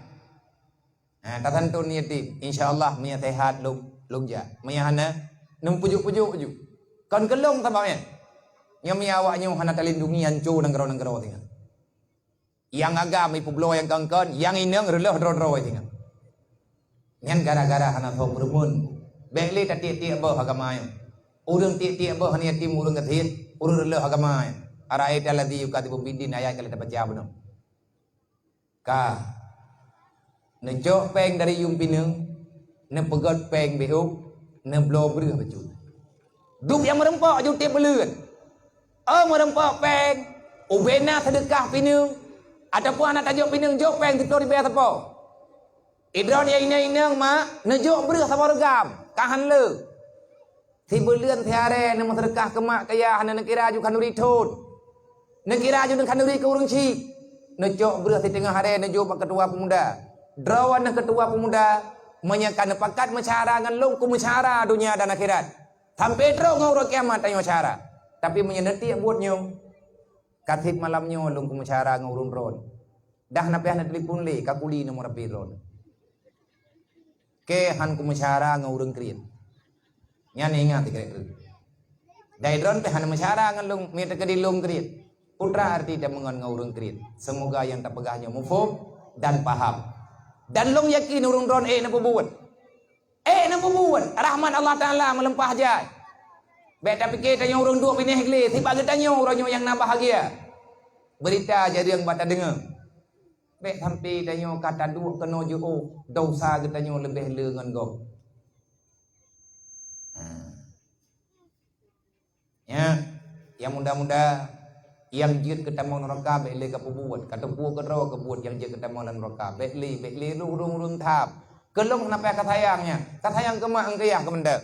Ha, tasanton yatim. Insya Allah meunyo sehat lôn, lôn jak. Meunyo hana, neupujuk-pujuk ju. Kon keu lôn sabab nyan. Nyoe meunyo awak nyoe hana talindungi, hanco nanggroe-nanggroe singoh. Nyang agam ipeubloe nyang kon-kon, nyang inong reuloh droe-droe singoh. Nyan gara-gara hana soe meureumeun. Bék lé tatiek-tiek boh agama nyoe. Ureuëng tiek-tiek boh hana yatim ureuëng gasien, ureuëng reuloh agama nyoe. Ara'aita allazi yukadzibu biddin ayat ka lheueh tabaca bunoe. Ka. Neucok péng dari yuem pineung, neupeugét péng bék ôk, neubloe breueh bacut. Duek nyang meureumpok ju tieb buleuen. Oh meureumpok péng, ubena seudeukah pineung, ataupun hana tajok pineung jok péng siploh ribée sapo. Idroe nyang inong-inong mak, neujok breueh saboh reugam, ka han le. Sibuleuen siharée neumeuseudeukah keu mak keu yah hana neukira ju khanduri thon. Neukira ju neukhanduri keu ureuëng chik. Neucok breueh siteungoh harée neujok bak keutua peumuda. Droe neuh keutua peumuda, meunyo ka neupakat meusyara ngon lôn kumeusyara donya dan akhirat. Sampoe trok ngon uroe kiamat tanyoe syara. Tapi meunyo neutiek buet nyoe, ka seb malam nyoe lôn kumeusyara ngon ureuëng droen. Dah na payah neutelepon lé, ka kuli nomor H P droen. Keu han kumeusyara ngon ureuëng kriet. Nyan ingat dikeue-keue. Dai droen pih hana meusyara ngon lôn, mita keudi lôn kriet. Putra arti dan meungon ngon ureuëng kriet. Semoga nyang tapeugah nyoe muphom dan paham. Dan lôn yakin ureuëng droen ék neupeubuet. Ék neupeubuet, rahmat Allah Taala meuleumpah jai. Bék tapike tanyoe ureuëng duek binéh glé, sibak geutanyoe uroe nyoe nyang na bahagia. Beurita jareueng bak tadeungoe. Bék sampoe tanyoe ka taduek keunoe jiôh, desya geutanyoe leubeh le ngon gob. Ha. Nyan, nyang muda-muda, nyang jeuet keu tamong neuraka bék lé kapeubuet, ka teupeue keudroe keubuet nyang jeuet keu tamong lam neuraka. Bék lé, bék lé lôn ureuëng-ureuëng that. Keu lôn hana payah kasayang nyan, kasayang keu mak ngon keu yah keu mantong.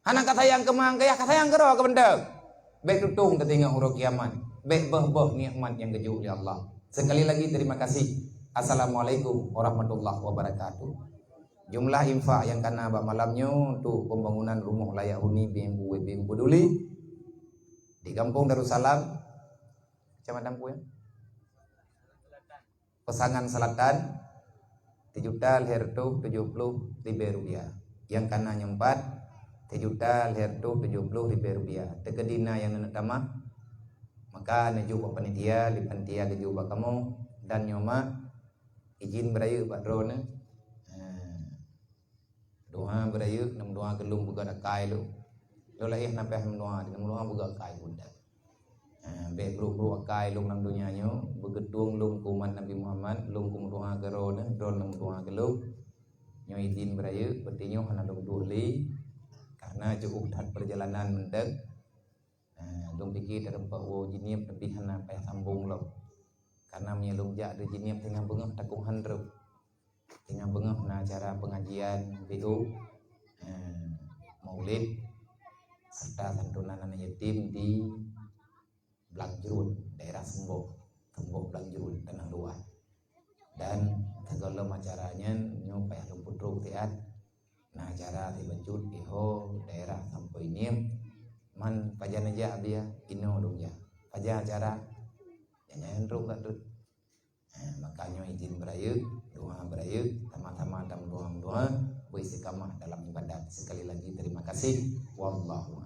Hana kasayang keu mak keu yah, kasayang keudroe keu mantong. Bék tutong teutinggai uroe kiamat, bék boh-boh nikmat nyang geujok lé Allah. Sekali lagi terima kasih. Assalamualaikum warahmatullahi wabarakatuh. Jumlah infak nyang kana bak malam nyoe untuk pembangunan rumoh layak huni B M U W B U Peduli di Gampông Darussalam, Kecamatan Pue, Pesangan Selatan, sijuta lhèe reutôh tujoh ploh ribèe rupiah. Nyang kana nyoe pat, sijuta lhèe reutôh tujoh ploh ribèe rupiah. Teukeudi na nyang neuk tamah, maka neujok bak panitia, lé panitia geujok bak kamoe, dan nyoe mak, izin beurayeuk bak droeneuh. Ha. Meudoa beurayeuk, neumeudoa keu lôn beugöt akai lôn. Lôn lahé hana payah meudoa, neumeudoa beugöt akai geutanyoe. Ha, bèk brôk-brôk akai lôn lam donya nyoe, beugeutông lôn keu umat Nabi Muhammad, lôn keu meudoa keu droeneuh, droeneuh meudoa keu lôn. Nyoe izin beurayeuk, peuti nyoe hana lôn duek lé, karena jiôh that peurjalanan mantong. Ha, lôn pike tarumpok woe Jeunieb, tapi hana payah sambông lom. Karena meunyoe lôn jak di Jeunieb teungoh beungoh takong han rhot. Teungoh beungoh na acara pengajian B O, eh, maulid, serta santunan anak yatim di Blang Jruen, daerah Seumbok, Seumbok Blang Jruen, Tanoh Luwah. Dan sigohlom acara nyan nyoe payah lôn peutrok siat, na acara sibacut iho daerah sampoe Ineum, man pajan neujak Abiya, inoe lôn jak. Pajan acara, nyan nyan trok ka treuk. Ha, maka nyoe izin beurayeuk, doa beurayeuk, sama-sama tameudoa-doa, beristiqamah dalam ibadat. Sekali lagi terima kasih. Wallahu